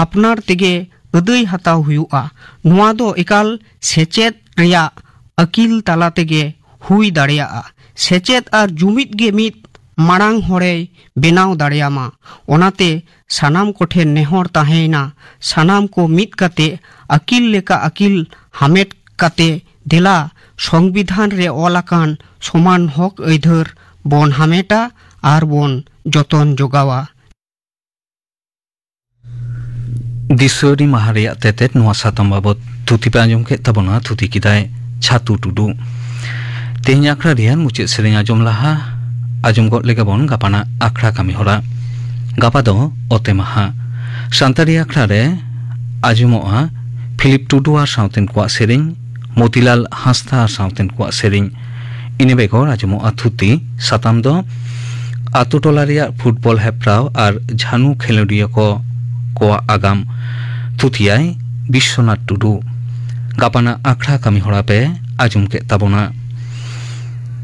ᱟᱯᱱᱟᱨ ᱛᱮᱜᱮ ᱟᱹᱫᱟᱹᱭ ᱦᱟᱛᱟᱣ ᱦᱩᱭᱩᱜᱼᱟ᱾ ᱱᱚᱣᱟ ᱫᱚ ᱮᱠᱟᱞ ᱥᱮᱪᱮᱫ ᱨᱮᱭᱟᱜ ᱟᱹᱠᱤᱞ ᱛᱟᱞᱟ ᱛᱮᱜᱮ ᱦᱩᱭ ᱫᱟᱲᱮᱭᱟᱜᱼᱟ᱾ ᱥᱮᱪᱮᱫ ᱟᱨ ᱡᱩᱢᱤᱫ ᱜᱮ ᱢᱤᱫ ᱢᱟᱲᱟᱝ ᱦᱚᱨᱮᱭ ᱵᱮᱱᱟᱣ ᱫᱟᱲᱮᱭᱟᱢᱟ᱾ ᱚᱱᱟᱛᱮ ᱥᱟᱱᱟᱢ ᱠᱚᱴᱷᱮᱱ ᱱᱮᱦᱚᱨ ᱛᱟᱦᱮᱸᱭᱮᱱᱟ, ᱥᱟᱱᱟᱢ ᱠᱚ ᱢᱤᱫ ᱠᱟᱛᱮ ᱟᱹᱠᱤᱞ ᱞᱮᱠᱟ ᱟᱹᱠᱤᱞ ᱦᱟᱢᱮᱴ ᱠᱟᱛᱮ ᱫᱮᱞᱟ ᱥᱚᱝᱵᱤᱫᱷᱟᱱ ᱨᱮ ᱚᱞ ᱟᱠᱟᱱ ᱥᱚᱢᱟᱱ ᱦᱚᱠ ᱟᱹᱭᱫᱟᱹᱨ ᱵᱚᱱ ᱦᱟᱢᱮᱴᱟ ᱟᱨ ᱵᱚᱱ ᱡᱚᱛᱚᱱ ᱡᱚᱜᱟᱣᱟ᱾ ᱫᱤᱥᱟᱹᱨᱤ ᱢᱟᱦᱟ ᱨᱮᱭᱟᱜ ᱛᱮᱛᱮᱫ ᱱᱚᱣᱟ ᱥᱟᱛᱟᱢ ᱵᱟᱵᱚᱛ ᱛᱷᱩᱛᱤ ᱯᱮ ᱟᱸᱡᱚᱢ ᱠᱮᱫ ᱛᱟᱵᱚᱱᱟ᱾ ᱛᱷᱩᱛᱤ ᱠᱮᱫᱟᱭ ᱪᱷᱟᱛᱩ ᱴᱩᱰᱩ᱾ ᱛᱮᱦᱮᱧ ᱟᱠᱷᱲᱟ ᱨᱮᱭᱟᱜ ᱢᱩᱪᱟᱹᱫ ᱥᱮᱨᱮᱧ ᱟᱸᱡᱚᱢ ᱞᱟᱦᱟ ᱟᱸᱡᱚᱢ ᱜᱚᱫ ᱞᱮᱜᱟ ᱵᱚᱱ ᱜᱟᱯᱟᱱᱟᱜ ᱟᱠᱷᱲᱟ ᱠᱟᱹᱢᱤ ᱦᱚᱨᱟ᱾ ᱜᱟᱯᱟ ᱫᱚ ᱚᱛᱮ ᱢᱟᱦᱟ᱾ ᱥᱟᱱᱛᱟᱲᱤ ᱟᱠᱷᱲᱟ ᱨᱮ ᱟᱸᱡᱚᱢᱚᱜᱼᱟ ᱯᱷᱤᱞᱤᱯ ᱴᱩᱰᱩ ᱟᱨ ᱥᱟᱶᱛᱮᱱ ᱠᱚᱣᱟᱜ ᱥᱮᱨᱮᱧ, ᱢᱚᱛᱤᱞᱟᱞ ᱦᱟᱸᱥᱫᱟ ᱟᱨ ᱥᱟᱶᱛᱮᱱ ᱠᱚᱣᱟᱜ ᱥᱮᱨᱮᱧ᱾ ᱤᱱᱟᱹ ᱵᱮᱜᱚᱨ ᱟᱸᱡᱚᱢᱚᱜᱼᱟ ᱛᱷᱩᱛᱤ᱾ ᱥᱟᱛᱟᱢ ᱫᱚ ᱟᱛᱳ ᱴᱚᱞᱟ ᱨᱮᱭᱟᱜ ᱯᱷᱩᱴᱵᱚᱞ ᱦᱮᱯᱨᱟᱣ ᱟᱨ ᱡᱷᱟᱱᱩ ᱠᱷᱮᱞᱳᱰᱤᱭᱟᱹ ᱠᱚ ᱠᱚᱣᱟᱜ ᱟᱜᱟᱢ᱾ ᱛᱷᱩᱛᱤᱭᱟᱭ ᱵᱤᱥᱥᱚᱱᱟᱛᱷ ᱴᱩᱰᱩ᱾ ᱜᱟᱯᱟᱱᱟᱜ ᱟᱠᱷᱲᱟ ᱠᱟᱹᱢᱤ ᱦᱚᱨᱟ ᱯᱮ ᱟᱸᱡᱚᱢ ᱠᱮᱫ ᱛᱟᱵᱚᱱᱟ᱾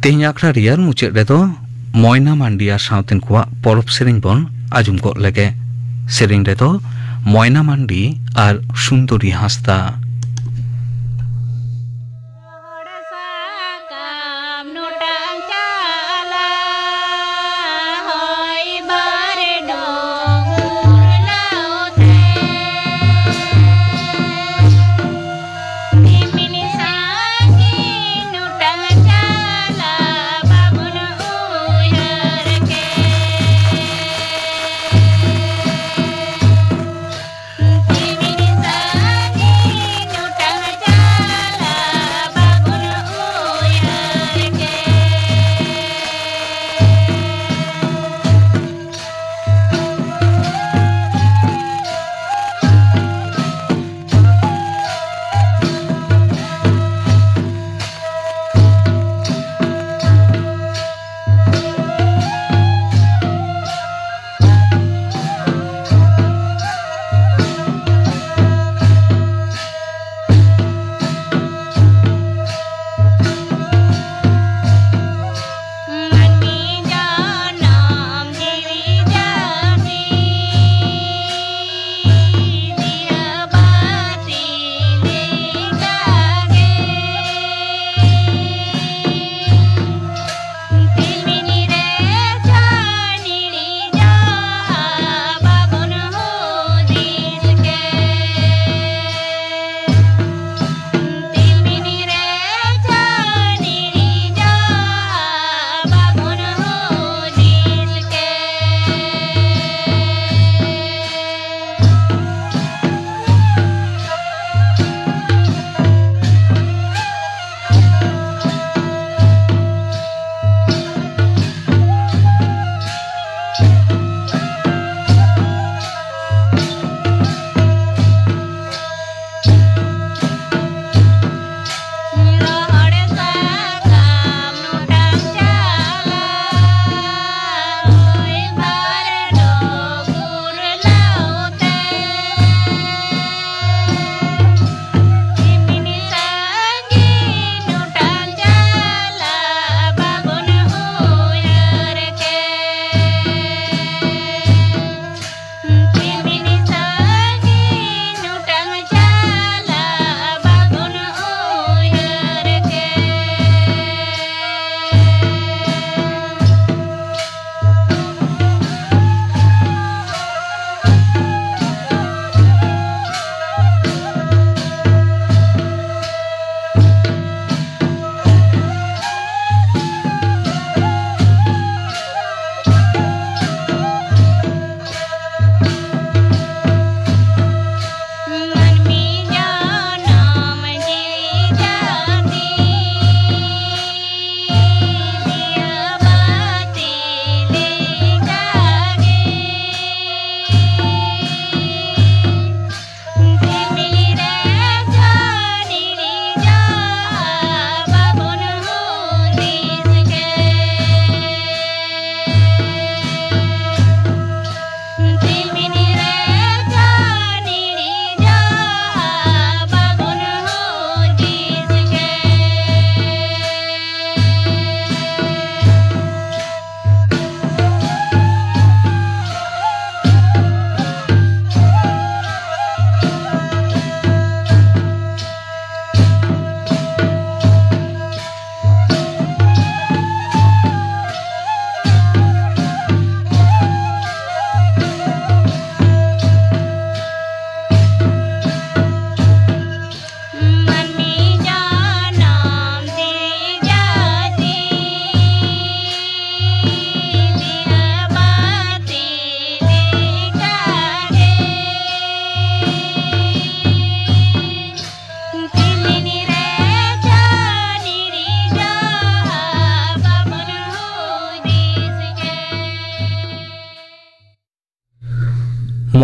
ᱛᱮᱦᱮᱧ ᱟᱠᱷᱲᱟ ᱨᱮᱭᱟᱜ ᱢᱩᱪᱟᱹᱫ ᱨᱮᱫᱚ ᱢᱚᱭᱱᱟ ᱢᱟᱱᱰᱤ ᱟᱨ ᱥᱟᱶᱛᱮᱱ ᱠᱚᱣᱟᱜ ᱯᱚᱨᱚᱵᱽ ᱥᱮᱨᱮᱧ ᱵᱚᱱ ᱟᱸᱡᱚᱢ ᱜᱚᱫ ᱞᱮᱜᱮ᱾ ᱥᱮᱨᱮᱧ ᱨᱮᱫᱚ ᱢᱚᱭᱱᱟ ᱢᱟᱱᱰᱤ ᱟᱨ ᱥᱩᱱᱫᱚᱨᱤ ᱦᱟᱸᱥᱫᱟ᱾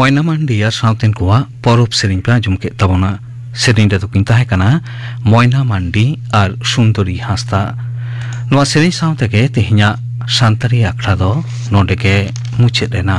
ᱢᱚᱭᱱᱟ ᱢᱟᱱᱰᱤ ᱟᱨ ᱥᱟᱶᱛᱮᱱ ᱠᱚᱣᱟᱜ ᱯᱚᱨᱚᱵᱽ ᱥᱮᱨᱮᱧ ᱯᱮ ᱟᱸᱡᱚᱢ ᱠᱮᱫ ᱛᱟᱵᱚᱱᱟ᱾ ᱥᱮᱨᱮᱧ ᱨᱮᱫᱚ ᱠᱤᱱ ᱛᱟᱦᱮᱸ ᱠᱟᱱᱟ ᱢᱚᱭᱱᱟ ᱢᱟᱱᱰᱤ ᱟᱨ ᱥᱩᱱᱫᱚᱨᱤ ᱦᱟᱸᱥᱫᱟ᱾ ᱱᱚᱣᱟ ᱥᱮᱨᱮᱧ ᱥᱟᱶ ᱛᱮᱜᱮ ᱛᱮᱦᱮᱧᱟᱜ ᱥᱟᱱᱛᱟᱲᱤ ᱟᱠᱷᱲᱟ ᱫᱚ ᱱᱚᱰᱮ ᱜᱮ ᱢᱩᱪᱟᱹᱫ ᱮᱱᱟ᱾